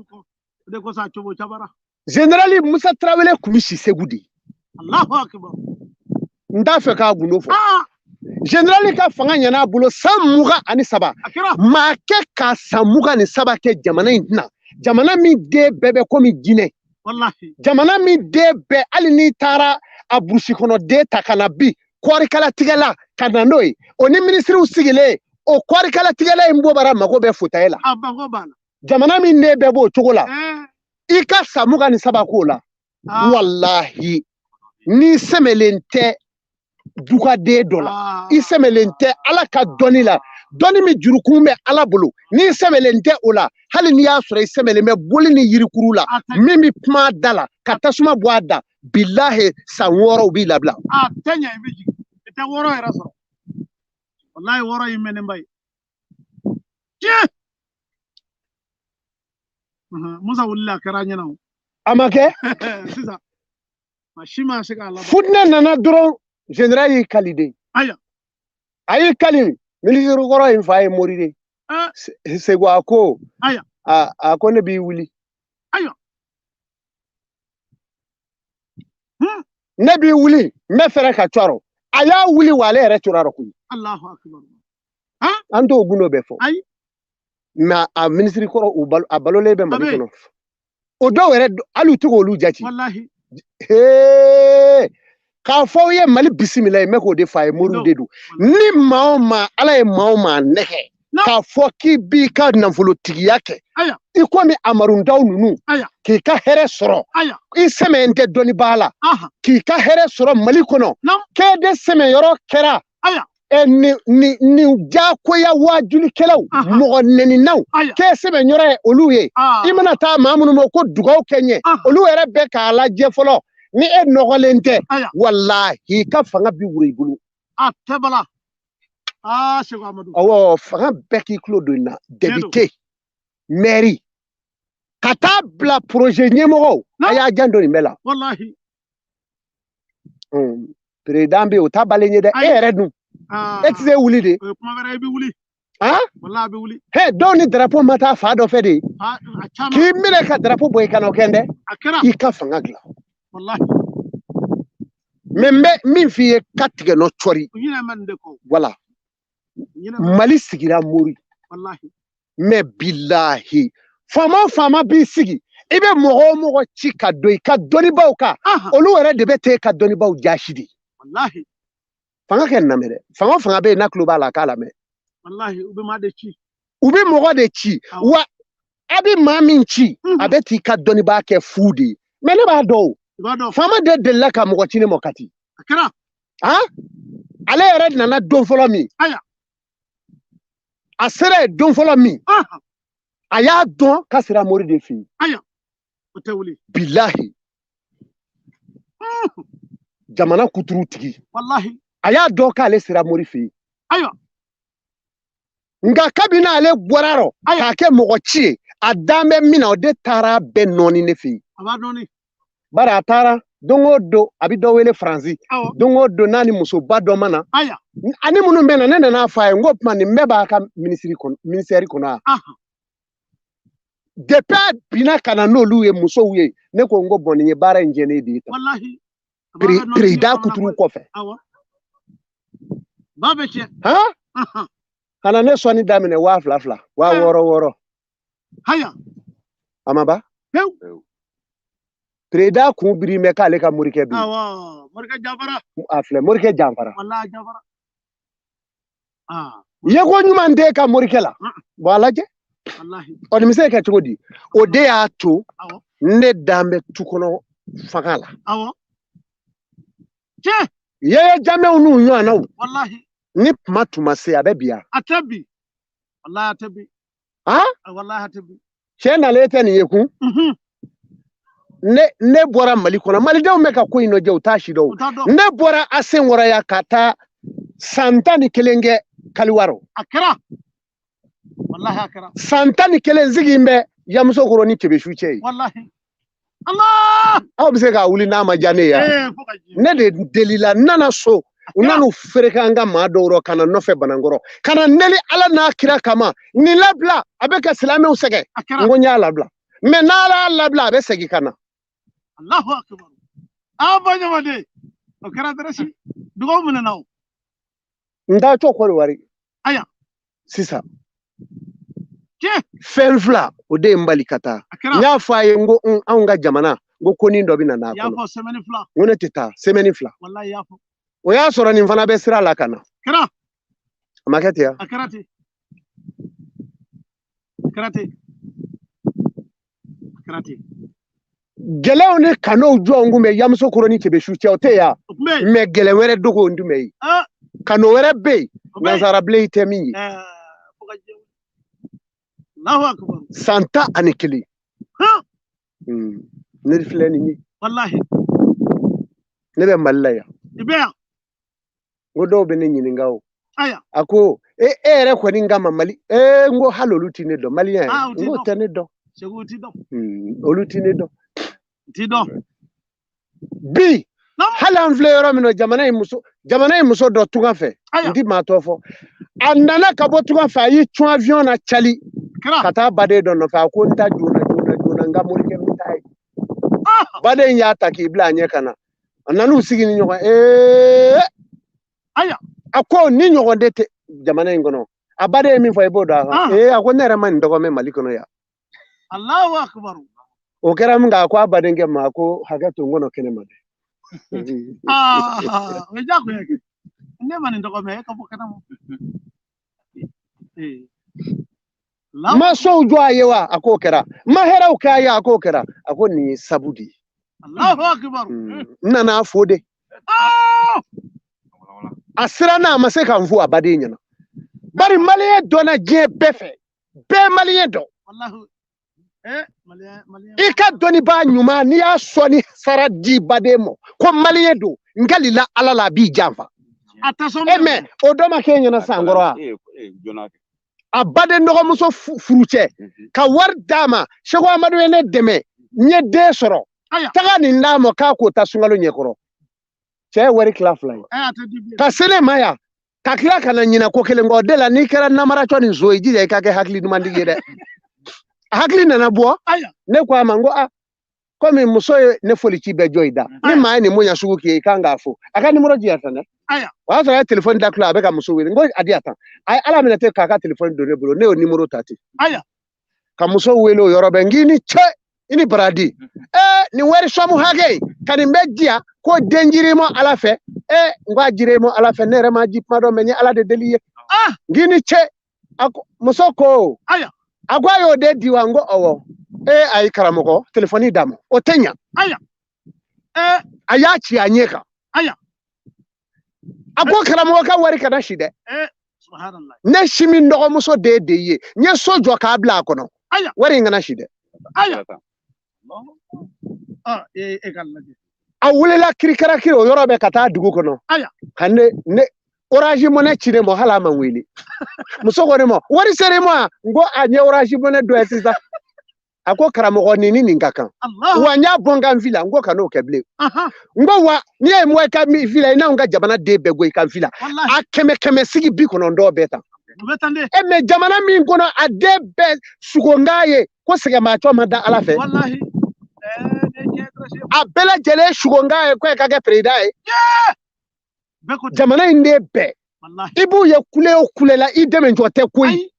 Général Musa Tarawele tun bɛ si Segu de. N t'a fɛ k'a gundo fɔ. Général ka fanga ɲɛna a bolo san 23. Maa kɛ ka san 23 kɛ jamana in tɛna. Jamana min den bɛɛ bɛ komi jinɛ. Jamana min den bɛɛ hali n'i taara a burusi kɔnɔ den ta ka na bi kɔɔrikalatigɛla ka na n'o ye. O ni minisiriw sigilen o kɔɔrikalatigɛla in bɔbara mago bɛ fauteuil la. Jamana min den bɛɛ b'o cogo la. I ka san 23 k'o la. Walahi n'i sɛmɛlen tɛ dugaden dɔ la, i sɛmɛlen tɛ Ala ka dɔnni la, dɔnni min jurukun bɛ Ala bolo, n'i sɛmɛlen tɛ o la, hali n'i y'a sɔrɔ i sɛmɛlen bɛ boli ni yirikuru la, min bɛ kuma a da la ka tasuma bɔ a da, bilahi san 6 u b'i labila. A tɛ ɲɛ, i bɛ jigin, i tɛ 6 yɛrɛ sɔrɔ. Walahi 6 y'i mɛnnenba ye. Tiɲɛ. Musa wulila a kɛra a ɲɛna o. A ma kɛ? Sisan. Ma si ma se k'a laban. Futinɛ nana dɔrɔn. Général y'i kali de. A y'i kali minisiri kɔrɔ in fa ye mori de. Segu a ko. A ko ne b'i wuli. Ne b'i wuli n bɛ fɛɛrɛ ka cɔrɔ. A y'a wuli wa ale yɛrɛ cɔrɔ koyi. An t'o gundo bɛɛ fɔ. Mais a minisiri kɔrɔ a balolen bɛ Mali kɔnɔ. O dɔw yɛrɛ hali u tɛ k'olu jate. K'a fɔ aw ye Mali bisimila ye, n bɛ k'o de fɔ a ye, moriw de don. Ni maa o maa Ala ye maa o maa nɛgɛ k'a fɔ k'i b'i ka nafolotigiya kɛ i komi Amadu Ndaw ninnu k'i ka hɛrɛ sɔrɔ, i sɛmɛ tɛ dɔnnibaa la, k'i ka hɛrɛ sɔrɔ Mali kɔnɔ, k'e de sɛmɛ yɔrɔ kɛra nin diyagoya waajulikɛlaw mɔgɔ nɛninaw k'e sɛmɛ yɔrɔ ye olu ye, i mana taa maa minnu ma ko dugawu kɛ ɲɛ, olu yɛrɛ bɛ k'a lajɛ fɔlɔ. Ni e nɔgɔlen tɛ, walahi i ka fanga bi wuro i bolo. A tɛ bala. Aa Seko Amadu. Awɔ, fanga bɛɛ k'i tulo don in na. Député, maire, ka taa bila projet ɲɛmɔgɔw, a y'a janto nin bɛɛ la. Walahi. Président bɛ yen, o t'a balen ye dɛ. E yɛrɛ dun, e tɛ se wuli de. O ye kuma wɛrɛ, i bɛ wuli. Walahi a bɛ wuli. He, dɔw ni drapeau ma taa fa dɔ fɛ de. K'i minɛ ka drapeau bɔ i kana o kɛ dɛ. A kɛra. I ka fanga dilan. Walahi. Mais n bɛ min f'i ye, ka tigɛ nɔ cɔri. Voilà. Mali sigira mori. Walahi. Mais bilahi, faama o faama b'i sigi, i bɛ mɔgɔ o mɔgɔ ci ka don i ka dɔnnibaw kan, olu yɛrɛ de bɛ t'e ka dɔnnibaw jaasi de. Walahi. Fanga kɛ nin lamɛn dɛ. Fanga o fanga bɛ yen n'a tulo b'a la, a k'a lamɛn. Walahi, u bɛ maa de ci. U bɛ mɔgɔ de ci. Wa a bɛ maa min ci, a bɛ t'i ka dɔnnibaa kɛ fu de ye. Mais ne b'a dɔn o. Faama de delila ka mɔgɔ ci ne ma Kati. A kɛra. Ale yɛrɛ nana don fɔlɔ min. A sera yen don fɔlɔ min. A y'a dɔn k'a sera mori de fɛ yen. Ayiwa, o tɛ wuli. Bilahi. Jamana kuturu tigi. Walahi. A y'a dɔn k'ale sera mori fɛ yen. Ayiwa. Nka kabini ale bɔra rɔ k'a kɛ mɔgɔ ci ye, a dan bɛ min na, o de taara bɛɛ nɔɔni ne fɛ yen. A b'a nɔɔni. Bari a taara don o don a bɛ dɔ wele Faransi. Don o don n'a ni musoba dɔ ma na. Ani minnu bɛ na, ne nana f'a ye n ko tuma nin bɛɛ b'a ka minisiri kɔnɔ, ministère kɔnɔ wa? Depuis a binna ka na n'olu ye musow ye, ne ko n ko bɔn nin ye baara in jɛlen de ye tan. Walahi. Président kuturu kɔfɛ. Ba bɛ tiɲɛ. Ka na ne sɔnni daminɛ 2000 2000, 6000 6000. Haya. A ma ban. Pewu. Président kun biri mɛ k'ale ka morikɛ bɛ yen. Awɔ, morikɛ janfara. A filɛ, morikɛ janfara. Walahi janfara. Yeko ɲuman tɛ ka morikɛ la. Bon a lajɛ. Ɔ nin bɛ se ka kɛ cogo di? O de y'a to ne dan bɛ tu kɔnɔ fanga la. Awɔ. Tiɲɛ. Yaya Jammehw n'u ɲɔgɔnnaw. Walahi. Ni kuma tun ma se, a bɛ bi yan. A tɛ bi. Walahi a tɛ bi. Walahi a tɛ bi. Cɛ nalen tɛ nin ye kun. Ne bɔra Mali kɔnɔ, Malidenw bɛ ka ko in lajɛ, u t'a si dɔn. Ne bɔra Asenkɔrɔ yan ka taa san 11 kɛ Kaliwaro. A kɛra. Walahi a kɛra. San 11 sigi bɛ Yamusokoro ni Cɛbɛsu cɛ ye. Walahi. Allah! Aw bɛ se k'a wuli n'a ma diya ne ye. Ne de delila, n nana so. U nan'u fereke an ka maa dɔw rɔ ka na nɔfɛ Banankɔrɔ, ka na neli Ala n'a kira kama, nin labila a bɛ ka silamɛw sɛgɛn. N ko n y'a labila, mais n'Ala y'a labila a bɛ segin ka na. Allahu akbar. Aw ba ɲɔgɔn o kɛra dɛrɛsi dugawu minɛ na o. N taa cɔ Kɔdiwari. Aya. Sisan. Tiɲɛ. Fɛn fila o de ye n bali ka taa. N y'a fɔ a ye n ko anw ka jamana, n ko konin dɔ bɛ na n'a kɔnɔ. I y'a fɔ semaine fila. N ko ne tɛ taa semaine fila. Walahi i y'a fɔ. O y'a sɔrɔ nin fana bɛ sira la ka na. Kɛra. A ma kɛ ten wa? A kɛra ten. A kɛra ten. A kɛra ten. Gɛlɛyaw ni kanow jɔnw kun bɛ Yamusokoro ni Cɛbɛsu cɛ, o tɛ yan. Mais gɛlɛn wɛrɛ dogo n tun bɛ yen. Kano wɛrɛ bɛ yen, nansarabilen tɛ min ye. San 11. Ne filɛ nin ye. Walahi. Ne bɛ Mali la yan. I bɛ yan. N ko dɔw bɛ ne ɲininka o. Aya. A ko e yɛrɛ kɔni kama Mali, n ko hali olu ti ne dɔn, Maliyɛn yɛrɛ. N k'o tɛ ne dɔn. Segu ti dɔn. Olu ti ne dɔn. Ti dɔn. Bi hali an filɛ yɔrɔ min na, jamana in muso dɔ tunga fɛ, n ti maa tɔ fɔ. A nana ka bɔ tunga fɛ, a y'i cun avion na Cali ka taa baden dɔ nɔfɛ. A ko n ta joona joona joona, n ka morikɛ bɛ taa yen. Baden y'a ta k'i bila a ɲɛ ka na. A nan'u sigi ni ɲɔgɔn ye. Aya. A ko ni ɲɔgɔn de tɛ jamana in kɔnɔ. A baden ye min fɔ i b'o dɔn a kan. A ko ne yɛrɛ ma nin tɔgɔ mɛn Mali kɔnɔ yan. Allahu akbar. O kɛra min kɛ, a ko a badenkɛ ma, a ko hakɛ to n kɔnɔ kɛnɛ ma dɛ. O ye diyagoya ye. Ne ma nin tɔgɔ mɛn, e ka bɔ kɛnɛ ma. Ma sow jɔ a ye wa? A k'o kɛra. Ma hɛrɛw kɛ a ye, a k'o kɛra. A ko nin ye sabu de ye. Allahu akbar. N nana fo de. A siranna, a ma se ka n fo a baden ɲɛna. Bari Maliyɛn dɔnna diɲɛ bɛɛ fɛ. Bɛɛ Maliyɛn dɔn. Walahi. I ka dɔnnibaa ɲuman n'i y'a sɔnni sara di baden ma ko maliyɛn don n kalila ala la a b'i janfa. E mɛ o dɔ ma k'e ɲɛna san kɔrɔ wa? A baden dɔgɔmuso furucɛ ka wari d'a ma, Seko Amadu ye ne dɛmɛ n ye den sɔrɔ, taga nin d'a ma k'a k'o ta sunkalo ɲɛkɔrɔ. Cɛ ye wari tila fila ye ka se ne ma yan ka tila ka na ɲinɛ ko kelen kɔ. O de la n'i kɛra namaratɔ ni zo ye, jija i ka kɛ hakili ɲumantigi ye dɛ. A hakili nana bɔ, ne ko a ma n ko a komi muso ye ne foli ci bɛɛ jɔ i da, ni maa ye nin bonya sugu k'i ye i kan k'a fo. A ka nimoro di yan tan dɛ. O y'a sɔrɔ a ye telefɔni da tulo a bɛ ka muso wele, n ko a di yan tan. A ye ala minɛ ten k'a ka telefɔni don ne bolo, ne y'o nimoro ta ten ka muso wele o yɔrɔ bɛɛ, n k'i ni ce i ni baradi. Nin wari sɔmu hakɛ in ka nin bɛɛ di yan ko den jiri ma ala fɛ. N ko a jiri ma ala fɛ, ne yɛrɛ ma ji kuma dɔn mɛ n ye ala de deli ye. N k'i ni ce. A ko muso ko a ko a y'o de di wa? N ko awɔ. Ayi karamɔgɔ telefɔni d'a ma, o tɛ ɲa. A y'a ci a ɲɛ kan. A ko karamɔgɔ ka wari kana si dɛ. Ne si min dɔgɔmuso de ye, n ye so jɔ k'a bila a kɔnɔ, wari in kana si dɛ. A wulila kirikarakiri o yɔrɔ bɛɛ ka taa dugu kɔnɔ. Ka ne Orange Money ci ne ma, hali a ma n wele. Muso ko ne ma wari sera i ma? N ko a n ye Orange Money dɔ ye sisan. A ko karamɔgɔ nin ni nin ka kan. Wa n y'a bɔ n ka n la, n ko kan'o kɛ bilen. N ko wa n'i ye mɔ i ka fi la, i n'anw ka jamana den bɛɛ gɔ i ka fi la. A kɛmɛ kɛmɛ sigi 90 bɛɛ tan. Mɛ jamana min kɔnɔ a den bɛɛ sugonga ye ko sɛgɛnbaatɔ ma da ala fɛ. A bɛɛ lajɛlen sugonga ye ko e ka kɛ président ye. Jamana in den bɛɛ i b'u ye kule o kule la, i dɛmɛ jɔ tɛ koyi.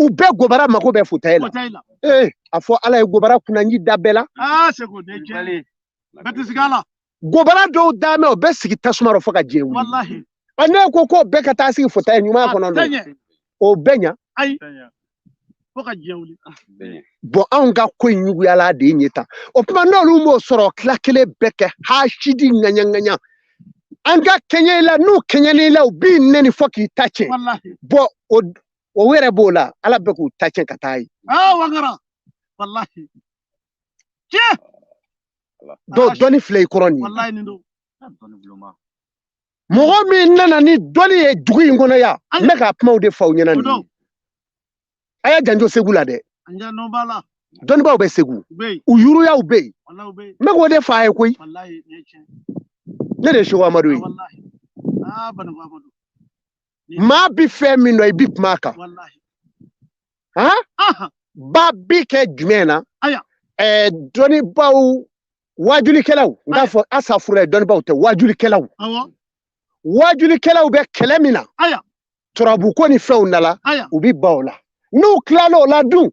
U bɛɛ gobara mako bɛ fauteuil la. A fɔ ala ye gobara kunnanji da bɛɛ la. Gobara dɔw da mɛ o bɛ sigi tasuma rɔ fo ka diɲɛ wuli. Ne ko k'o bɛɛ ka taa sigi fauteuil ɲuman kɔnɔ don, o bɛɛ ɲa. Bɔn anw ka ko in ɲuguyala de ye tan. O tuma n'olu m'o sɔrɔ tila kelen bɛɛ kɛ hasidi ŋaɲa ŋaɲa. An ka kɛɲɛ i la, n'u kɛɲɛn'i la u b'i nɛni fo k'i ta tiɲɛ. Bɔn o yɛrɛ b'o la, ala bɛ k'u ta tiɲɛ ka taa ye. Dɔw dɔnni filɛ i kɔrɔ nin ye. Mɔgɔ min nana ni dɔnni ye dugu in kɔnɔ yan, n bɛ ka kumaw de fɔ aw ɲɛna nin ye. A y'a janto Segu la dɛ. Dɔnnibaaw bɛ Segu, u yuruyaw bɛ yen. N bɛ k'o de fɔ a ye koyi. Ne de ye Seko Amadu ye. Maa bi fɛn min dɔn i bi kuma a kan. Ba bi kɛ jumɛn na? Dɔnnibaaw waajulikɛlaw, n k'a fɔ asafurula dɔnnibaaw tɛ, waajulikɛlaw. Waajulikɛlaw bɛ kɛlɛ min na, turabuko ni fɛnw nana, u bi ban o la. N'u tilala o la dun,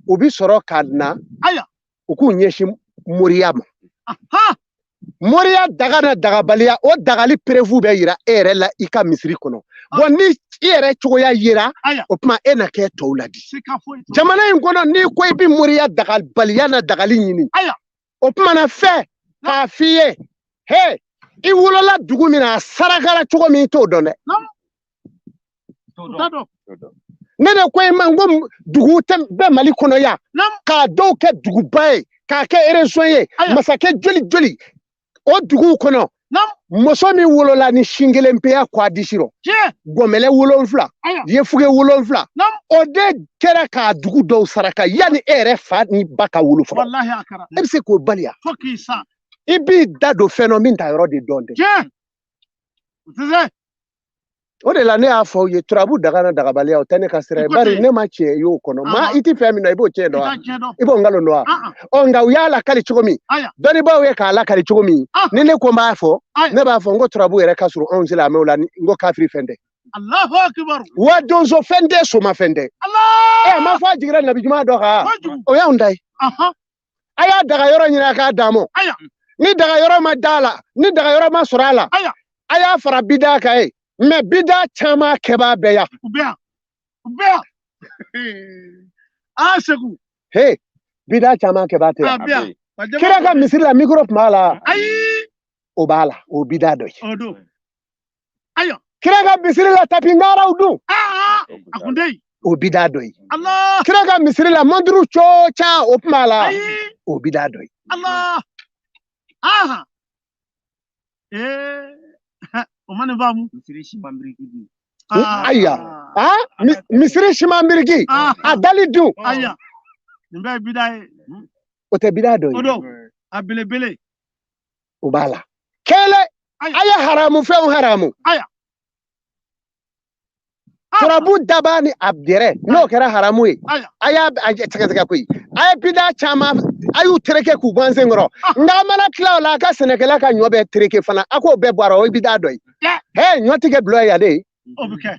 u bi sɔrɔ ka na u k'u ɲɛsin moriya ma. Moriya daga na dagabaliya, o dagali preuve bɛ yira e yɛrɛ la i ka misiri kɔnɔ. Bɔn ni i yɛrɛ cogoya yera, o tuma e na kɛ tɔw la di. Jamana in kɔnɔ n'i ko i bɛ moriya dagabaliya na dagali ɲini, o tuma na fɛn k'a f'i ye, he i wolola dugu min na a sarakara cogo min i t'o dɔn dɛ. Ne de ko i ma n ko dugu tɛ bɛɛ Mali kɔnɔ yan, k'a dɔw kɛ duguba ye, k'a kɛ région ye, masakɛ joli joli o duguw kɔnɔ. Muso min wolola ni sin kelen peya kɔ a disi rɔ, gɔmɛlɛ 7, yefuge 7, o de kɛra k'a dugu dɔw saraka yanni e yɛrɛ fa ni ba ka wolo fɔlɔ. E bɛ se k'o baliya? I b'i da don fɛn dɔ min ta yɔrɔ de dɔn dɛ. O de la ne y'a fɔ aw ye, turabu daga na dagabaliya o tɛ ne ka sira ye, bari ne ma tiɲɛ y'o kɔnɔ. Maa i ti fɛn min na i b'o tiɲɛ dɔn wa? I b'o nkalon dɔn wa? Ɔ nka u y'a lakali cogo min, dɔnnibaaw ye k'a lakali cogo min, ni ne ko n b'a fɔ, ne b'a fɔ n ko turabu yɛrɛ ka surun anw silamɛw la, n ko kafiri fɛn tɛ. Wa donso fɛn tɛ, soma fɛn tɛ. A ma fɔ a jiginna nabi ɲuman dɔ kan, o y'anw ta ye. A y'a daga yɔrɔ ɲini a k'a d'a ma. Ni daga yɔrɔ ma d'a la, ni daga yɔrɔ ma sɔrɔ a la, a y'a fara bida kan ye. Mɛ bida caman kɛbaa bɛɛ yan. He bida caman kɛbaa tɛ yan. Kira ka misiri la micro tun b'a la. O b'a la, o bida dɔ ye. Kira ka misiri la tapi ŋaaraw dun. O bida dɔ ye. Allah. Kira ka misiri la monturu co ca o kuma la. Ayi. O bida dɔ ye. Allah. Aha. Eh. O ma nin faamu. Misiri siman biriki dun. Ah. Ayiwa. Ah, misiri siman biriki. Ah. A dali dun. Ayiwa. Nin bɛɛ ye bida ye. O tɛ bida dɔ O ye. don. A belebele. O b'a la. Kelen. Ayiwa. A ye haramu fɛnw haramu. Ayiwa. Ah. Turabu daba ni a dɛrɛ n'o kɛra haramu ye. Ayiwa. A y'a sɛgɛsɛgɛ koyi. A ye bida caman a y'u tereke k'u bɔ an sen kɔrɔ. Ah. Nka a mana tila o la a ka sɛnɛkɛla ka ɲɔ bɛɛ tereke fana a k'o bɛɛ bɔ a rɔ o ye bida dɔ ye. Dɛ. Hɛ ɲɔ ti kɛ bulon ye yan de. O bɛ kɛ.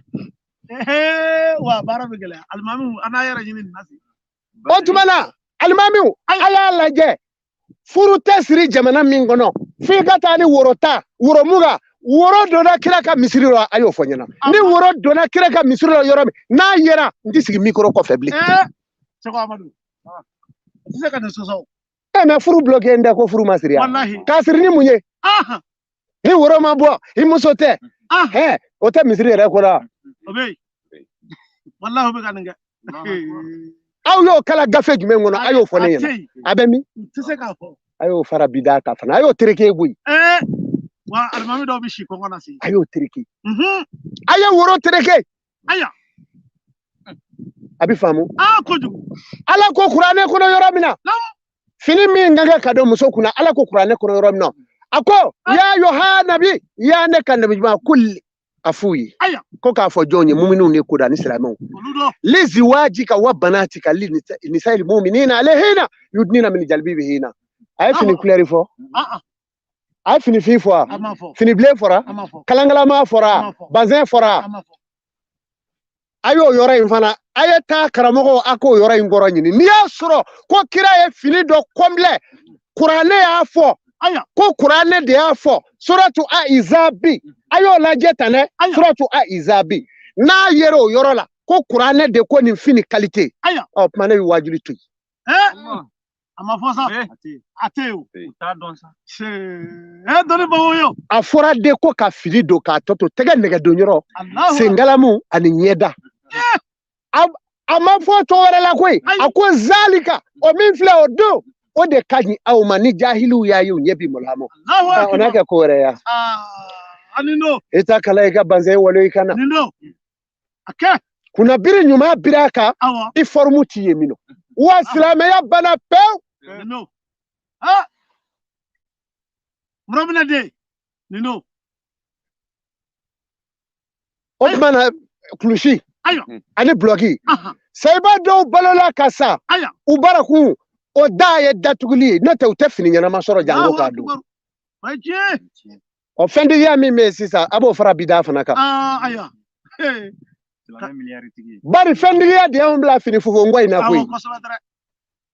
Ehe, wa baara bɛ gɛlɛya. Alimamiw an n'a yɛrɛ ɲini nin na se. O tuma na alimamiw a y'a lajɛ furu tɛ siri jamana min kɔnɔ f'i ka taa ni woro ta woro mugan woro donna kira ka misiri la a y'o fɔ ɲɛna ni woro donna kira ka misiri la yɔrɔ min n'a yera n tɛ sigi mikoro kɔfɛ bilen. Eh. Seko Amadu. I tɛ se ka nin sɔsɔ o. E mɛ furu bloqué n tɛ ko furu ma siri yan. Walahi. K'a siri ni mun ye? Aha. Ni woro ma bɔ i muso tɛ. Ah. Hɛ o tɛ misiri yɛrɛ kɔnɔ wa? O bɛ yen. Walahi o bɛ ka nin kɛ. Aw y'o kala gafe jumɛn kɔnɔ a y'o fɔ ne A ɲɛna tɛ yen. a bɛ min? N tɛ se k'a fɔ. A y'o fara bida kan fana a y'o tereke koyi. Eh. Wa alimami dɔw bɛ si kɔngɔ na se. A y'o tereke. Mhm. A ye woro tereke. Ayiwa. A bɛ faamu. Ah kojugu. Ala ko kuranɛ kɔnɔ yɔrɔ min na. Naamu. Fini min ka kan ka don muso kunna ala ko kuranɛ kɔnɔ yɔrɔ min na a ko ya yoha nabi ya ne ka nabi ɲuman kuli a f'u ye Ayiwa. ko k'a fɔ jɔn ye muminw de ko da ni silamɛw Olu dɔ. liziwajika wa banatika li nisail muminina alayhina yudnina min jalbibihina a ye fini kulɛri fɔ Ah ah. a ye fini fin fɔ A ma fɔ. fini bilen fɔra A ma fɔ. kalankalama fɔra A ma fɔ. bazɛn fɔra A ma fɔ. A y'o yɔrɔ in fana a ye taa karamɔgɔw a k'o yɔrɔ in kɔrɔ ɲini n'i y'a sɔrɔ ko kira ye fini dɔ kɔnbilɛ kuranɛ y'a fɔ Ayiwa. ko kuranɛ de y'a fɔ suratu a izabi a y'o lajɛ tan dɛ Ayiwa. suratu a izabi n'a yera o yɔrɔ la ko kuranɛ de ko nin fini kalite Ayiwa. ɔ tuma ne bɛ wajuli to yen Eh. A ma fɔ sa. A tɛ yen o. U t'a dɔn sa. Se. Eh dɔnni bawo yo. A fɔra de ko ka fini don k'a tɔ to tɛgɛ nɛgɛdon yɔrɔ Alahu. sengalamu ani ɲɛda a ma fɔ cogo wɛrɛ la koyi Ayi. a ko zalika o min filɛ o don o de ka ɲi aw ma ni jahiliw y'a ye u ɲɛ bi maloya ma Alahu o n'a akibaru. kɛ ko wɛrɛ ya Ah. Ani no. i ta kala i ka bazɛn walo i kana Nin don. A kɛ. kunnabiri ɲuman bira a kan Awɔ. i fɔrɔmu ti ye minɔ wa silamɛya banna pewu Nin don. Ah. Murabina den. Nin don. O tuma na kulusi Ayiwa. ani bulɔki Ahan. sayiba dɔw balola ka sa Ayiwa. u barakun o da ye datuguli ye n'o tɛ u tɛ fini ɲɛnama sɔrɔ janko Alahu k'a don akibaru. O ye tiɲɛ ye. ɔ fɛntigiya min bɛ yen sisan a b'o fara bida fana kan Ah ayiwa. Ee. Silamɛ miliyari tigi ye. Bari fɛntigiya de y'anw bila fini fofonko in na Awɔ koyi kosɛbɛ dɛrɛ.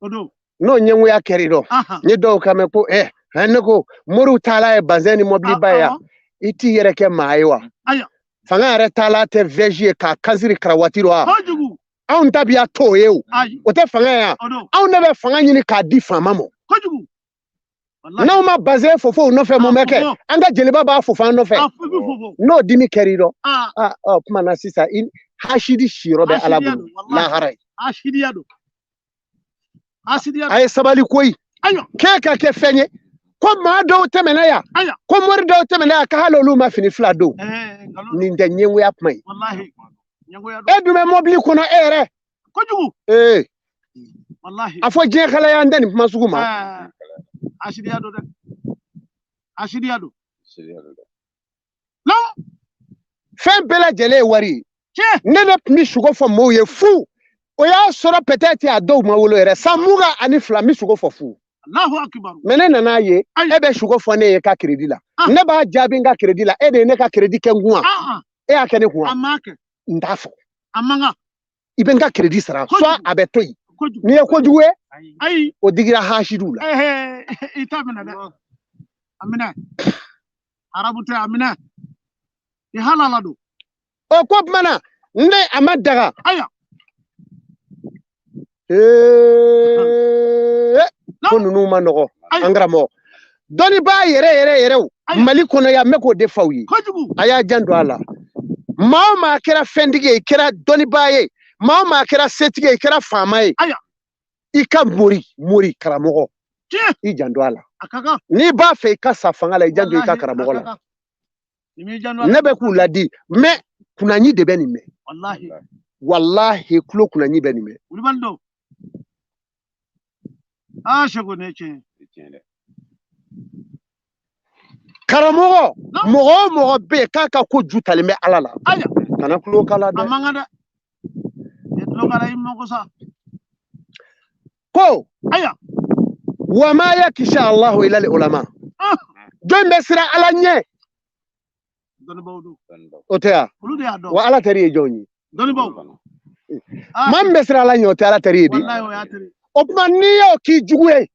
O don. N'o ɲɛngoya kɛr'i dɔ Ahan. n ye dɔw kan mɛn ko ɛ ne ko moriw taala ye bazɛn ni mɔbiliba ye yan Awɔ. I t'i yɛrɛ kɛ maa ye wa Ayiwa. Fanga yɛrɛ taala tɛ vɛji ye k'a kansiri karawati rɔ wa Kojugu. Anw ta bi ya t'o ye o Ayi. O tɛ fanga ye yan O don. Anw de bɛ fanga ɲini k'a di faama ma Kojugu. Walahi. N'anw ma bazɛn fofo u nɔfɛ mun bɛ kɛ Fofo. An ka jeliba b'a fofo an nɔfɛ A fo i bɛ fofo. N'o dimi kɛr'i dɔ Ah. ah ɔ kuma na sisan i hasidi siyɔrɔ bɛ ala Hasidiya bolo don. Walahi. lahara ye Hasidiya don. Hasidiya don. A ye sabali koyi Ayiwa. K'e ka kɛ fɛn ye ko maa dɔw tɛmɛna yan Ayiwa. Ko mori dɔw tɛmɛna yan ka hali olu ma fini fila don Eh nkalon. Nin tɛ ɲɛngoya kuma ye Walahi. Ɲɛngoya don. E dun bɛ mɔbili kɔnɔ e yɛrɛ Kojugu. Ee Walahi. A fɔ diɲɛ kalaya an tɛ nin kuma sugu ma Eh. Hasidiya don dɛ. Hasidiya don. Lam. Fɛn bɛɛ lajɛlen ye wari ye Tiɲɛ. Ne de tun bɛ sogo fɔ mɔgɔw ye fu o y'a sɔrɔ peut-être a dɔw ma wolo yɛrɛ san 22 n bɛ sogo fɔ fu Allahu akibaru. Mɛ ne nana ye Ayi. E bɛ sogo fɔ ne ye ka crédit la Ah. ne b'a jaabi n ka crédit la e de ye ne ka crédit kɛ n kun wa Ah ah. E y'a kɛ ne kun wa A m'a kɛ. N t'a fɔ A man kan. I bɛ n ka crédit sara Kojugu. soit a bɛ to yen Kojugu. N'i ye kojugu ye Ayi. Ayi. O digira hasidiw la Eh i t'a minɛ dɛ. A minɛ. Arabu tɛ a minɛ. I halala don. O ko tuma na ne a ma daga Ayiwa. Ee ko ninnu ma nɔgɔ Ayi. an karamɔgɔ dɔnnibaa yɛrɛ yɛrɛ yɛrɛw Ayi. Mali kɔnɔ yan n bɛ k'o de f'aw ye Kojugu. A y'a janto a la maa o maa kɛra fɛntigi ye i kɛra dɔnnibaa ye Maa o maa kɛra setigi ye, i kɛra faama ye, i ka mori karamɔgɔ, i janto a la. N'i b'a fɛ i ka sa fanga la, i janto i ka karamɔgɔ la. Ne bɛ k'u ladi, mais kunnaɲi de bɛ nin mɛn. Walahi tulo kunnaɲi bɛ nin mɛn. Karamɔgɔ, mɔgɔ o mɔgɔ bɛ yen k'a ka ko ju talen bɛ Ala la, kana tulo k'a la dɛ. Ko wa ma yakisha Allahu ila ulama, jɔn bɛ siran Ala ɲɛ? O tɛ yan wa? Ala teri ye jɔn ye? Maa min bɛ siran Ala ɲɛ, o tɛ Ala teri ye di. O tuma n'i y'o k'i jugu ye,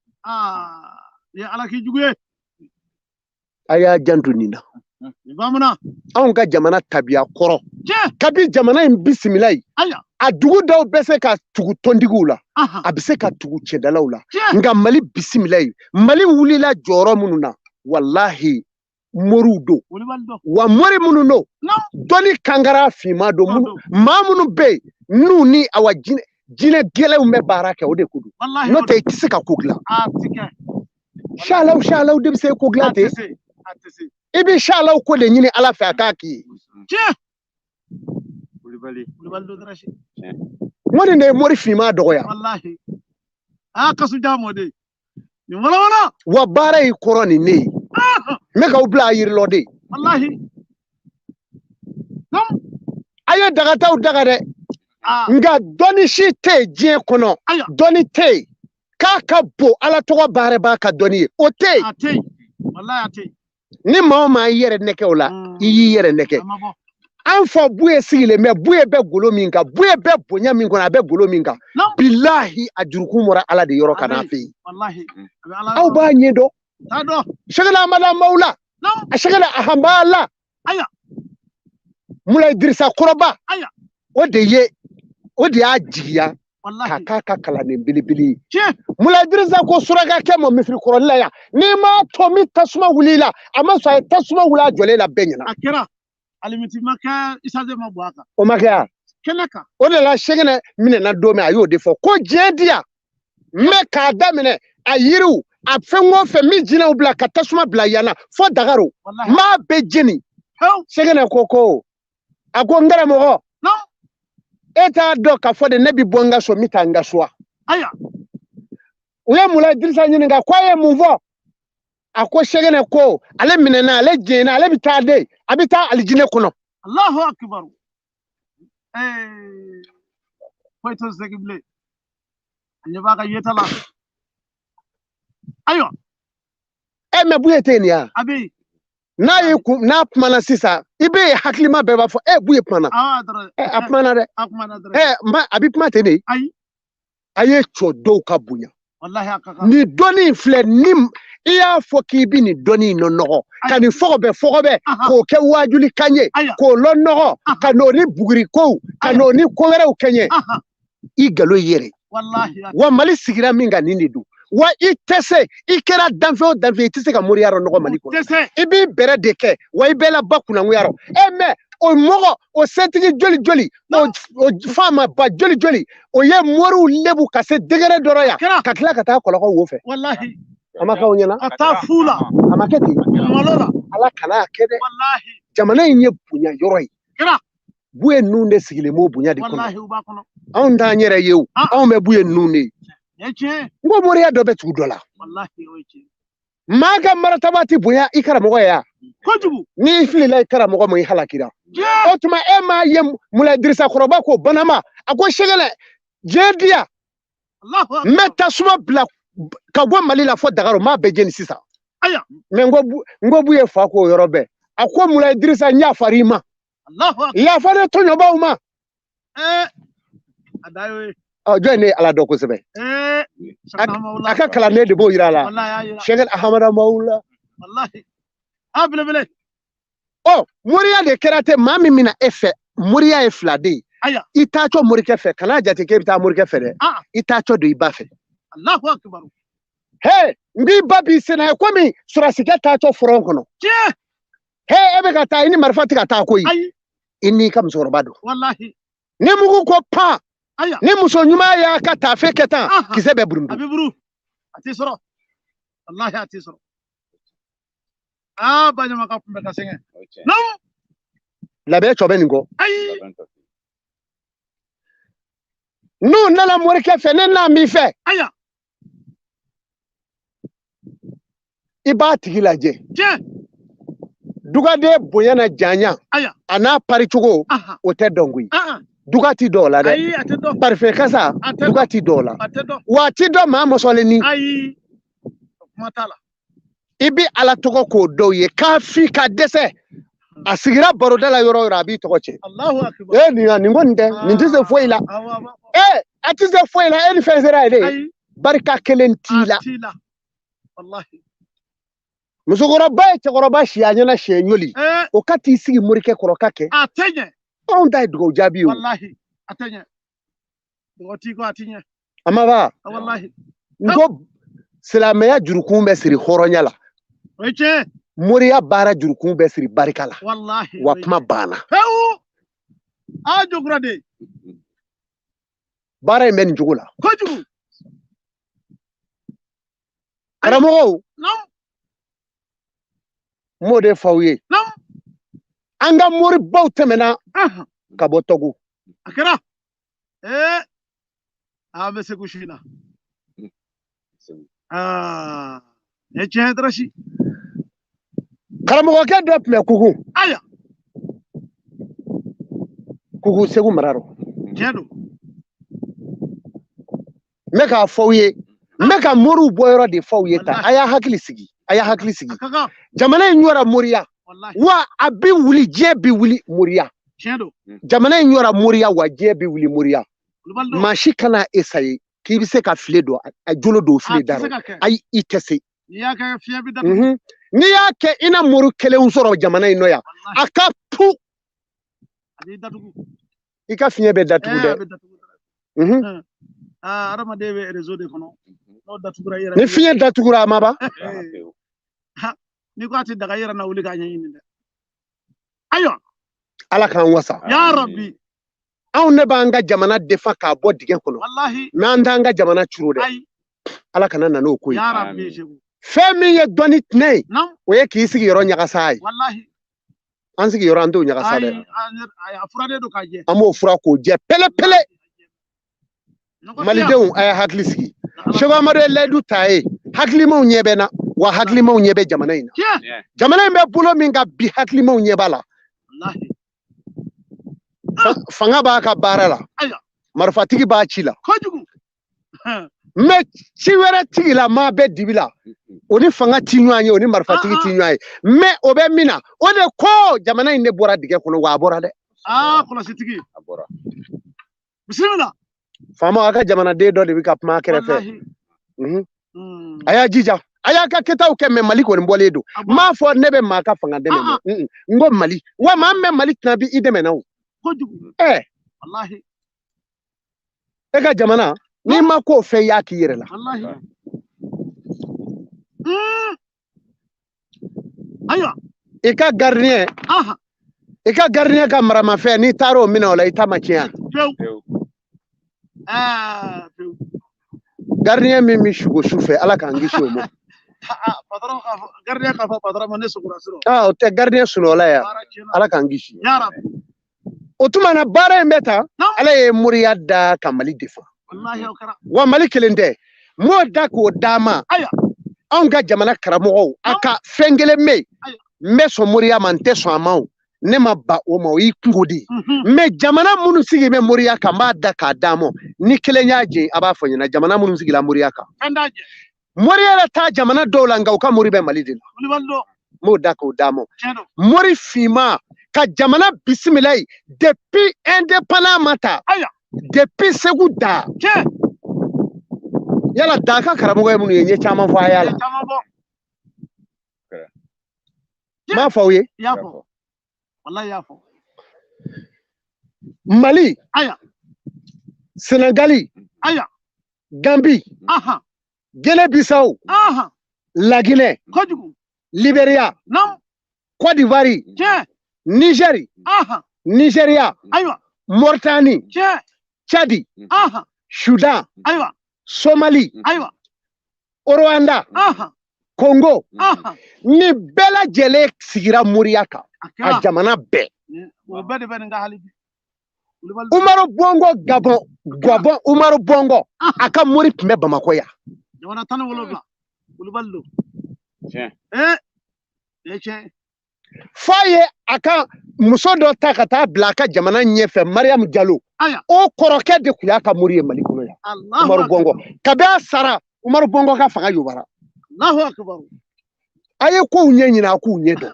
a y'a janto nin na. Anw ka jamana tabiya kɔrɔ, kabi jamana in bisimila ye, a dugu dɔw bɛ se ka tugu tɔntigiw la, a bɛ se ka tugu cɛdalaw la, nka Mali bisimila ye, Mali wulila jɔyɔrɔ minnu na, walahi moriw don. Wa mori minnu don, dɔnni kankara finma don. Maa minnu bɛ yen n'u ni awa jinɛ gɛlɛnw bɛ baara kɛ, o de ko don. N'o tɛ i tɛ se ka ko dilan. Salaw salaw de bɛ se ko dilan ten. I bɛ salaw ko de ɲini Ala fɛ a k'a k'i ye. N ko nin de ye mori finma dɔgɔya. Wa baara y'i kɔrɔ nin ne ye. N bɛ k'aw bila a yirilɔ de. A ye dagataw daga dɛ. Nka dɔnni si tɛ yen diɲɛ kɔnɔ. Dɔnni tɛ yen k'a ka bon Ala tɔgɔ baara b'a ka dɔnni ye, o tɛ yen. Ni maa o maa y'i yɛrɛ nɛgɛ o la, i y'i yɛrɛ nɛgɛ. An fa Buye sigilen bɛ, Buye bɛ golo min kan, Buye bɛ bonya min kɔnɔ, a bɛ golo min kan. Bilahi a jurukun bɔra Ala de yɔrɔ ka n'a fɛ yen. Aw b'a ɲɛdɔn. Sɛgɛlɛ Amada Mawula, Sɛgɛlɛ Ahanbala, Mulayi Dirisa Kɔrɔba, o de y'a jigiya k'a k'a ka kalanden belebele ye. Mulayi Dirisa ko surakakɛ ma misiri kɔrɔli la yan, n'i m'a to min tasuma wuli la, a ma sɔn, a ye tasuma wuli a jɔlen la bɛɛ ɲɛna. O ma kɛ yan. O de la Sɛgɛnɛ minɛna don min, a y'o de fɔ ko diɲɛ di yan, mɛ k'a daminɛ a yiriw, a fɛn o fɛn min jinɛw bila ka tasuma bila yan na fo Dagaro, n b'a bɛɛ jeni. Sɛgɛnɛ ko a ko n karamɔgɔ, e t'a dɔn k'a fɔ de ne bɛ bɔ n ka so, n bɛ taa n ka so wa? U ye Mulayi Dirisa ɲininka ko a ye mun fɔ? A ko Sɛgɛnɛ ko ale minɛna, ale jɛnna, ale bɛ taa de, a bɛ taa alijinɛ kɔnɔ. Allahu akbar. Foyi t'o segin bilen. A ɲɛ b'a ka yeta la. Ayiwa. Mɛ Buye tɛ nin ya? A bɛ yen. N'a ye n'a kumana sisan, i bɛ ye hakilima bɛɛ b'a fɔ Buye kumana. A kumana dɛ. A bɛ kuma ten de. A ye cɔ dɔw ka bonya. Nin dɔnni in filɛ, ni i y'a fɔ k'i bɛ nin dɔnni in nɔgɔ, ka nin fɔgɔbɛ k'o kɛ waajuli kan ye, k'o lɔnɔgɔ, ka n'o ni buguri kow, ka n'o ni ko wɛrɛw kɛɲɛ, i galo i yɛrɛ. Wa Mali sigira min kan nin de don. Wa i tɛ se, i kɛra danfɛn o danfɛn, i tɛ se ka moriya rɔ nɔgɔ Mali kɔnɔ. I b'i bɛrɛ de kɛ, wa i bɛɛ la ba kunnangoya rɔ. Mɛ o mɔgɔ, o setigi joli joli, o faamaba joli joli, o ye moriw lebu ka se degré dɔ rɔ yan, ka tila ka taa kɔlɔkɔ wo fɛ. A ma k'aw ɲɛna? Ka taa fu la. A ma kɛ ten. Ala kana a kɛ dɛ. Jamana in ye bonya yɔrɔ ye. Buye ninnu de sigilen b'o bonya de kɔnɔ. Anw t'an yɛrɛ ye o, anw bɛ Buye ninnu de ye. N ko moriya dɔ bɛ tugu dɔ la. Maa ka marataba ti bonya i karamɔgɔ ye yan. N'i filila i karamɔgɔ ma, i halakira. O tuma e m'a ye Mulayi Dirisa Kɔrɔba ko Banama, a ko Sɛgɛnɛ diɲɛ di yan, n bɛ tasuma bila ka bɔ Mali la fo Dagaro, n b'a bɛɛ jeni sisan. Mɛ n ko Buye fa k'o yɔrɔ bɛɛ. A ko Mulayi Dirisa, n yafar'i ma. Yafa ne tɔɲɔbaaw ma. Jɔn ne ye Ala dɔn kosɛbɛ. A ka kalanden de b'o yira a la. Sɛgɛn Ahamada Mawula. Moriya de kɛra ten, maa min bɛna e fɛ, moriya ye fila de ye. I taatɔ morikɛ fɛ, kan'a jate k'e bɛ taa morikɛ fɛ dɛ. I taatɔ don i ba fɛ. He, n b'i ba b'i senna ye komi sɔrɔdasikɛ taatɔ fɔrɔn kɔnɔ. He, e bɛ ka taa, i ni marifa tɛ ka taa koyi. I n'i ka musokɔrɔba don. Ni mugu ko pan, Ni muso ɲuman y'a ka taafe kɛ tan, kisɛ bɛ buruntu. A bɛ buru, a tɛ sɔrɔ. Walahi a tɛ sɔrɔ. Aa, ba ɲama ka kun bɛ ka sɛgɛn. Labɛn cɔ bɛ nin kɔ. Ayi. N'u nana morikɛ fɛ, ne n'a b'i fɛ. Aya. I b'a tigi lajɛ. Tiɲɛ. Dugaden bonya na janya. Aya. A n'a pari cogo, o tɛ dɔn koyi. Duga ti dɔw la dɛ. Ayi, a tɛ dɔn. Parifɛn kasa, duga ti dɔw la. A tɛ dɔn. Wa a ti dɔn maa mɔsɔlen ni. Ayi. Kuma t'a la. I bi Ala tɔgɔ k'o dɔw ye k'a fi ka dɛsɛ. A sigira baroda la yɔrɔ o yɔrɔ, a b'i tɔgɔ cɛ. Allahu akbar. Ee, nin ko nin tɛ, nin tɛ se foyi la. Ee, a tɛ se foyi la, e ni fɛn sera ye de. Barika kelen t'i la. A t'i la. Walahi. Musokɔrɔba ye cɛkɔrɔba si a ɲɛna siɲɛ joli. O ka t'i sigi morikɛ kɔrɔ ka kɛ. A tɛ ɲɛ. Anw ta ye dugawu jaabi ye o. Walahi, a tɛ ɲɛ. Dugawu t'i kɔ, a tɛ ɲɛ. A ma ban. Walahi. N ko silamɛya jurukun bɛ siri hɔrɔnya la. O ye tiɲɛ. Moriya baara jurukun bɛ siri barika la. Walahi. Wa kuma banna. Pewu. A jokura de. Baara in bɛ nin cogo la. Kojugu. Karamɔgɔw. Naamu. N b'o de f'aw ye. Naamu. An ka moribaw tɛmɛna ka bɔ Togo. A kɛra. An bɛ Segu su in na. Aa, nin ye tiɲɛ ye Darasi. Karamɔgɔkɛ dɔ tun bɛ Kugu. Aya. Kugu Segu mara rɔ. Tiɲɛ don. N bɛ k'a fɔ aw ye. N bɛ ka moriw bɔyɔrɔ de fɔ aw ye tan. A y'a hakili sigi. A y'a hakili sigi. Jamana in ɲɔra moriya. Wa a bɛ wuli, diɲɛ bɛ wuli moriya. Jamana in ɲɔra moriya, wa diɲɛ bɛ wuli moriya. Maa si kana essayer k'i bɛ se ka file don, a jolo don file da rɔ. Ayi, i tɛ se. N'i y'a kɛ fiɲɛ bɛ datugu. N'i y'a kɛ i na mori kelen sɔrɔ jamana in nɔ yan, a ka pu. A b'i datugu. I ka fiɲɛ bɛ datugu dɛ. Hadamaden bɛ réseau de kɔnɔ. N'o datugura i yɛrɛ. Ni fiɲɛ datugura a ma ban. N'i ko a tɛ daga i yɛrɛ na wuli k'a ɲɛɲini dɛ. Ayiwa. Ala k'an wasa. Ya Rabbi. Anw ne b'an ka jamana defa k'a bɔ dingɛ kɔnɔ. Walahi. Mais an t'an ka jamana curu dɛ. Ayi. Ala kana na n'o ko ye. Ya Rabbi Segu. Fɛn min ye dɔnni tɛnɛ ye. Naamu. O ye k'i sigiyɔrɔ ɲagasa ye. Walahi. An sigiyɔrɔ an t'o ɲagasa dɛ. Ayi, a furaden don k'a jɛ. An b'o fura k'o jɛ pele pele. Malidenw, a y'a hakili sigi. Segu Amadu ye layidu ta ye. Hakilimaw ɲɛ bɛ na. Wa hakilimaw ɲɛ bɛ jamana in na. Jamana in bɛ bolo min kan bi, hakilimaw ɲɛ b'a la. Fanga b'a ka baara la. Marifatigi b'a ci la. Mais ci wɛrɛ tigi la, maa bɛ dibi la. O ni fanga ti ɲɔgɔn ye, o ni marifatigi ti ɲɔgɔn ye. Mais o bɛ min na, o de ko jamana in de bɔra dingɛ kɔnɔ, wa a bɔra dɛ. Aa, kɔlɔsitigi. A bɔra. Bisimila. Faama, a ka jamanaden dɔ de bɛ ka kuma a kɛrɛfɛ. A y'a jija. A y'a ka kɛtaw kɛ, mais Mali kɔni bɔlen don. N m'a fɔ ne bɛ maa ka fanga dɛmɛ dɛ. N ko Mali. Wa maa min bɛ Mali tɛna bi i dɛmɛ na o. Kojugu. Walahi. E ka jamana, n'i ma k'o fɛ, i y'a k'i yɛrɛ la. Walahi. Ayiwa. I ka gardien. I ka gardien ka maramafɛn, n'i taara o minɛ o la, i ta ma tiɲɛ. Pewu. Pewu. Gardien min bɛ sugo su fɛ, Ala k'an kisi o ma. Patron k'a fɔ, gardien k'a fɔ patron ma ne sugora surɔ. O tɛ gardien sunɔgɔla ye. Ala k'an kisi. Ya Rabbi. O tuma na baara in bɛ tan, Ala ye moriya da ka Mali defa. Walahi, o kɛra. Wa Mali kelen tɛ. M'o da k'o d'a ma. Ayiwa. Anw ka jamana karamɔgɔw, a ka fɛn kelen bɛ yen. N bɛ sɔn moriya ma, n tɛ sɔn a ma o. Ne ma ba o ma, o y'i kungo de ye. Mais jamana minnu sigi bɛ moriya kan, n b'a da k'a d'a ma. Ni kelen y'a jɛ, a b'a fɔ ɲɛna, jamana minnu sigila moriya kan. Fɛn t'a jɛ. Mori yɛrɛ t'a jamana dɔw la, nka u ka mori bɛ Mali de la. Wulibali don. N b'o da k'o d'a ma. Tiɲɛ don. Mori finman ka jamana bisimila ye depuis indépendant ma ta. Ayiwa. Depuis Segu da. Tiɲɛ. Yala da ka karamɔgɔ ye minnu ye, n ye caman fɔ a y'a la. Caman fɔ. N m'a fɔ aw ye. I y'a fɔ. Walahi, i y'a fɔ. Mali. Ayiwa. Senegali. Ayiwa. Gambi. Guinée Bissau. Laginɛ. Kojugu. Libéria. Naamu. Côte d'Ivoire. Tiɲɛ. Niger. Nigeria. Ayiwa. Mauritanie. Tiɲɛ. Tchadi, Soudan, Somalie, Rwanda, Congo, ni bɛɛ lajɛlen sigira moriya kan a jamana bɛɛ. Umaru Bongo Gabon, Gabon Umaru Bongo a ka mori tun bɛ Bamakɔ yan. Jamana 17 Kulubali don. F'a ye a ka muso dɔ ta ka taa bila a ka jamana ɲɛfɛ, Mariam Jalo. O kɔrɔkɛ de tun y'a ka mori ye Mali kɔnɔ yan. Umaru Bongo kabi a sara, Umaru Bongo ka fanga yobara. Allahu akbar. A ye kow ɲɛɲini, a k'u ɲɛ dɔn.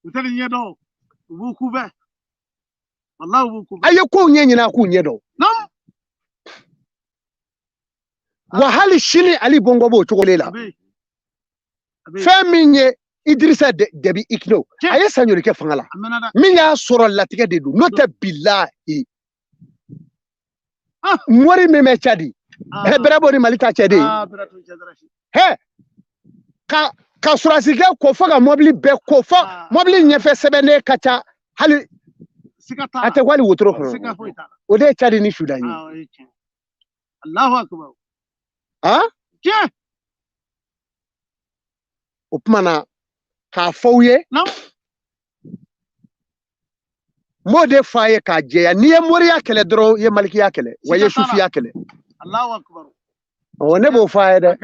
U tɛ nin ɲɛ dɔn, u b'u kunbɛn. Walahi u b'u kunbɛn. A ye kow ɲɛɲini, a k'u ɲɛ dɔn. Wa hali sini Ali Bongo b'o cogo de la. Fɛn min ye Idrissa Déby Itno, a ye san joli kɛ fanga la? Min y'a sɔrɔ latigɛ de don, n'o tɛ bilahi. Mori min bɛ Tchadi, bɛrɛ b'o ni Mali ta cɛ de ye. Ka sɔrɔdasikɛ ko fo ka mɔbili bɛɛ ko fo mɔbili ɲɛfɛ sɛbɛnnen ka ca hali a tɛ hali wotoro kɔnɔ. O de ye Tchadi ni Soudan ye. Allahu akbar. O tuma na k'a fɔ aw ye, n b'o de fɔ a ye k'a jɛya, n'i ye moriya kɛlɛ dɔrɔn i ye malikiya kɛlɛ, wa i ye sufiya kɛlɛ. Ne b'o fɔ a ye dɛ.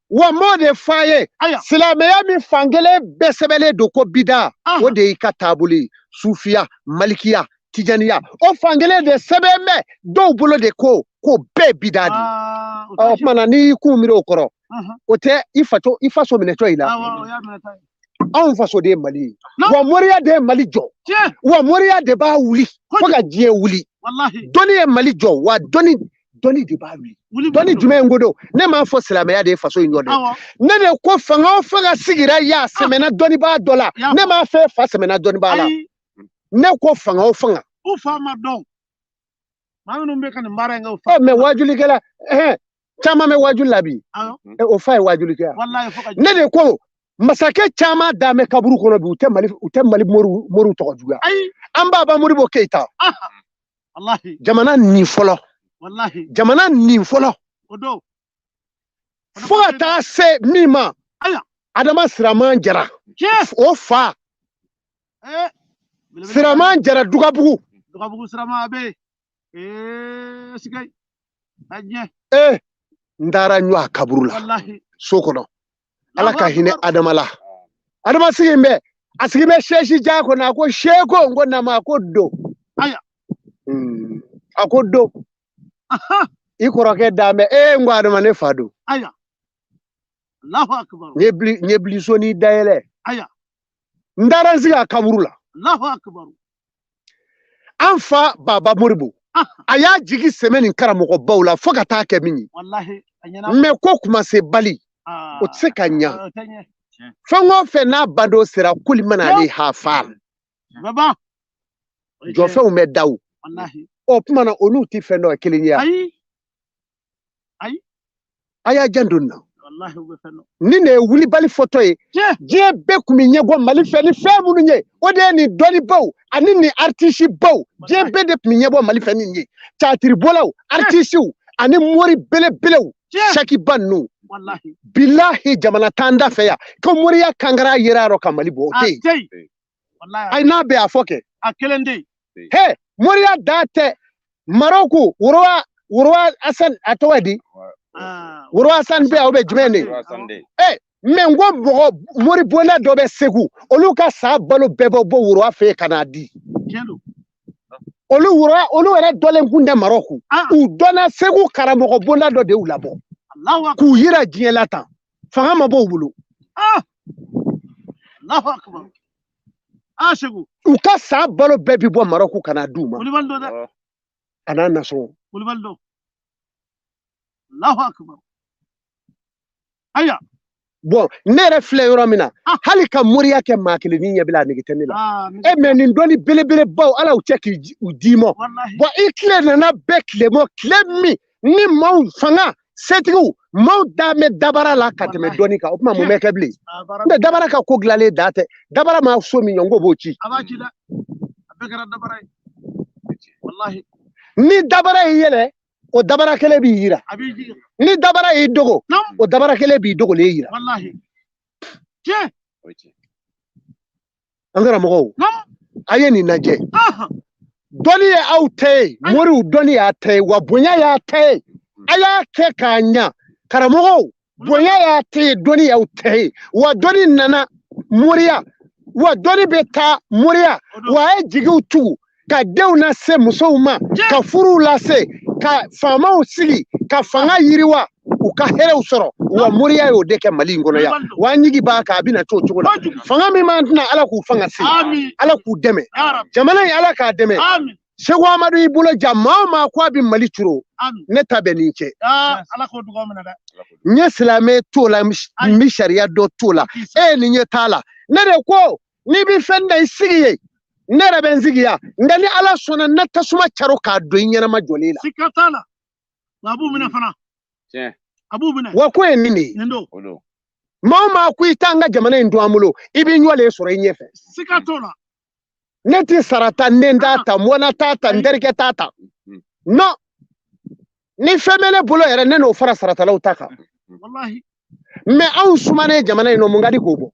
Wa n b'o de fɔ a ye, silamɛya min fankelen bɛɛ sɛbɛnlen don ko bida, o de y'i ka taabolo ye, sufiya, malikiya, tijaniya, o fankelen de sɛbɛn bɛ dɔw bolo de ko k'o bɛɛ bida de. O tuma na n'i y'i kun miiri o kɔrɔ, o tɛ i faso minɛtɔ i la. Anw faso de ye Mali ye, wa moriya de ye Mali jɔ, wa moriya de b'a wuli fo ka diɲɛ wuli. Dɔnni ye Mali jɔ, wa dɔnni de b'a wuli. Dɔnni jumɛn ko don? Ne m'a fɔ silamɛya de ye faso in jɔ dɛ. Ne de ko fanga o fanga sigira yan, sɛmɛna dɔnnibaa dɔ la. Ne m'a fɛ fa sɛmɛna dɔnnibaa la. Ne ko fanga o fanga. U fa ma dɔn. Maa minnu bɛ ka nin baara in kɛ, u fa. Mɛ waajulikɛla caman bɛ waajuli la bi. O fa ye waajuli kɛ. Ne de ko masakɛ caman dan bɛ kaburu kɔnɔ bi, u tɛ Mali moriw tɔgɔ juguya. An baba Modibo Keyita. Jamana nin fɔlɔ. Jamana nin fɔlɔ. Fo ka taa se min ma, Adama Siraman Jara. O fa. Siraman Jara Dugabugu. Dugabugu Siraman a bɛ yen. Sigai. N taara ɲɔ a kaburu la so kɔnɔ. Ala ka hinɛ Adama la. Adama sigi bɛ, a sigi bɛ sɛsi ja kɔnɔ, a ko seko, n ko nama, a ko don. A ko don. I kɔrɔkɛ dan bɛ, n ko Adama ne fa don. Allahu akbar. N ye bilisoni dayɛlɛ. N taara n sigi a kaburu la. Allahu akbar. An fa Baba Modibo, a y'a jigi sɛmɛ nin karamɔgɔbaw la fo ka taa kɛ min ye. Mɛ ko kuma se bali, o tɛ se ka ɲa. Fɛn o fɛn n'a bandon sera, kuli mana ale hafa. Jɔfɛnw bɛ da o. O tuma na olu tɛ fɛn dɔ kelen ye. A y'a janto nin na. Ni nin ye wulibali fɔtɔ ye, diɲɛ bɛɛ tun bɛ ɲɛbɔ Mali fɛ ni fɛn minnu ye, o de ye nin dɔnnibaw ani nin artisibaw, diɲɛ bɛɛ de tun bɛ ɲɛbɔ Mali fɛ nin ye. Catiribɔlaw, artisiw ani mori belebelew, sakiba ninnu. Bilahi jamana t'an da fɛ yan ko moriya kankara yera yɔrɔ ka Mali bɔ, o tɛ yen. Ayi n'a bɛ a fɔ kɛ. A kelen tɛ yen. He, moriya da tɛ Marɔku, Worowa Asan, a tɔgɔ di? Worowa Asan bɛ yan, o bɛ jumɛn de? Mɛ n ko mɔgɔ mori bonda dɔ bɛ Segu, olu ka sa balo bɛɛ bɛ bɔ Worowa fɛ yen ka n'a di. Olu Worowa, olu yɛrɛ dɔlen kun tɛ Marɔku. U dɔnna Segu karamɔgɔ bonda dɔ de y'u labɔ. K'u yira diɲɛ la tan. Fanga ma bɔ u bolo. U ka sa balo bɛɛ bi bɔ Marɔku ka n'a d'u ma. A n'a nasɔngɔ. Allahu akbar. Aya. Bon, ne yɛrɛ filɛ yɔrɔ min na, hali ka moriya kɛ maa kelen ni ɲɛ bila a nege tɛ ne la. Mɛ nin dɔnni belebelebaw ala u cɛ k'i d'i ma. Bon, i tile nana bɛɛ tile mɔ, tile min ni maaw fanga setigiw maaw da bɛ dabara la ka tɛmɛ dɔnni kan, o tuma mun bɛ kɛ bilen? N tɛ dabara ka ko dilanlen da tɛ. Dabara ma so min jɔ, n k'o b'o ci. A b'a ci dɛ. A bɛɛ kɛra dabara ye. Walahi. Ni dabara y'i yɛlɛ, o dabara kelen b'i yira. Ni dabara y'i dogo, o dabara kelen b'i dogolen yira. An karamɔgɔw, a ye nin lajɛ. Dɔnni ye aw ta ye, moriw dɔnni y'a ta ye, wa bonya y'a ta ye. A y'a kɛ k'a ɲa. Karamɔgɔw, bonya y'a ta ye, dɔnni y'aw ta ye. Wa dɔnni nana moriya, wa dɔnni bɛ taa moriya, wa a ye jigiw tugu ka denw lase musow ma, ka furuw lase, ka faamaw sigi, ka fanga yiriwa, u ka hɛrɛw sɔrɔ. Wa moriya y'o de kɛ Mali in kɔnɔ yan. Wa an jigi b'a kan, a bɛna t'o cogo la. Fanga min b'an tɛna, Ala k'u fanga se, Ala k'u dɛmɛ. Jamana in, Ala k'a dɛmɛ. Segu Amadu y'i bolo ja maa o maa ko a bɛ Mali turu, ne ta bɛ nin cɛ. N ye silamɛ t'o la, n bɛ sariya dɔ t'o la, e ye nin ye t'a la. Ne de ko n'i bɛ fɛn da i sigi yen, ne yɛrɛ bɛ n sigi yan. Nka ni Ala sɔnna, ne tasuma caro k'a don i ɲɛnama jɔlen la. Siga t'a la. Wa a b'u minɛ fana. A b'u minɛ. Wa ko ye nin de ye. Maa o maa ko i t'an ka jamana in to an bolo, i b'i ɲɔlen sɔrɔ i ɲɛfɛ. Siga t'o la. Ne ti sara ta, n den t'a ta, mɔna t'a ta, n terikɛ t'a ta. Non, ni fɛn bɛ ne bolo yɛrɛ, ne n'o fara saratalaw ta kan. Mais anw sumanen jamana in nɔ, mun ka di k'o bɔ?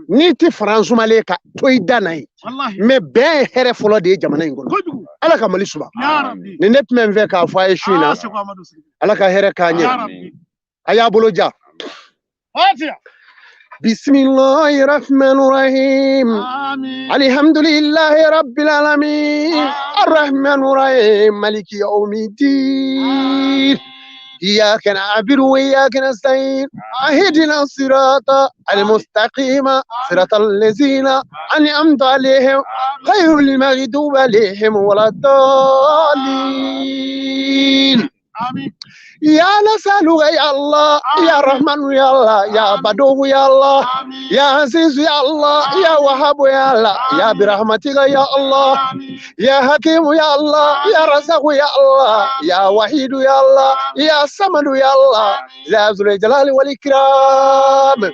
N'i ti fara an sumalen kan, to i da na ye. Mais bɛn ye hɛrɛ fɔlɔ de ye jamana in kɔnɔ. Ala ka Mali suma. Nin ne tun bɛ n fɛ k'a fɔ a ye su in na. Ala ka hɛrɛ k'an ɲɛ. A y'a bolo ja. بسم الله الرحمن الرحيم. الحمد لله رب العالمين. الرحمن الرحيم. مالك يوم الدين. إياك نعبد وإياك نستعين. اهدنا الصراط المستقيم، صراط الذين أنعمت عليهم غير المغضوب عليهم ولا الضالين. يا نسألك يا الله، يا رحمن يا الله، يا بدو يا الله، يا عزيز يا الله، يا وهاب يا الله، يا برحمتك يا الله، يا حكيم يا الله، يا رزاق يا الله، يا وحيد يا الله، يا صمد يا الله، يا ذو الجلال والإكرام.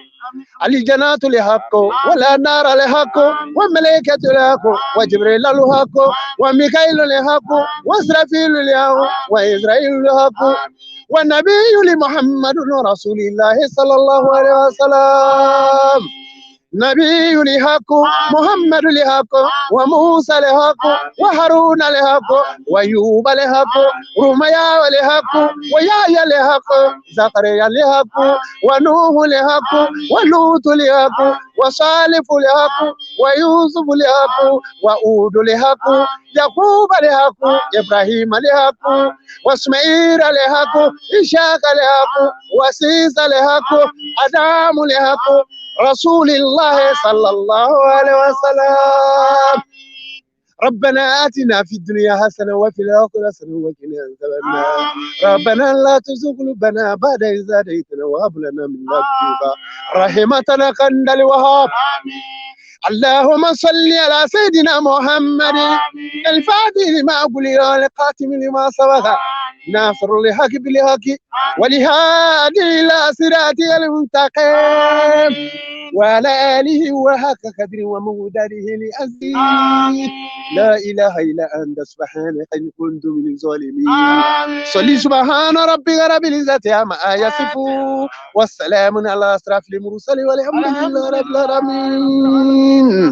الجنات لحق ولا نار لحق وملائكة لحق وجبريل لحق وميكائيل لحق وإسرافيل لحق وإسرائيل لحق والنبي لمحمد رسول الله صلى الله عليه وسلم. نبي لحق، محمد لحق، وموسى لحق، وهارون لحق، وأيوب لحق، رميا لحق، ويحيى لحق، زكريا لحق، ونوح لحق، ولوط لحق، وصالح لحق، ويوسف لحق، وأود لحق، يعقوب لحق، إبراهيم لحق، وإسماعيل لحق، إسحاق لحق، وسيس لحق، آدم لحق، رسول الله صلى الله عليه وسلم. ربنا آتنا في الدنيا حسنة وفي الآخرة حسنة وقنا عذاب النار. ربنا لا تزغ قلوبنا بعد إذ هديتنا وهب لنا من لدنك رحمة إنك أنت الوهاب. اللهم صل على سيدنا محمد الفاتح لما أغلق والخاتم لما سبق ناصر الحق بالحق والهادي إلى صراطك المستقيم وعلى آله وحق قدره ومقداره العظيم. لا إله إلا أنت سبحانك إني كنت من الظالمين. صلي سبحان ربك رب العزة عما يصفون والسلام على أشرف المرسلين والحمد لله رب العالمين.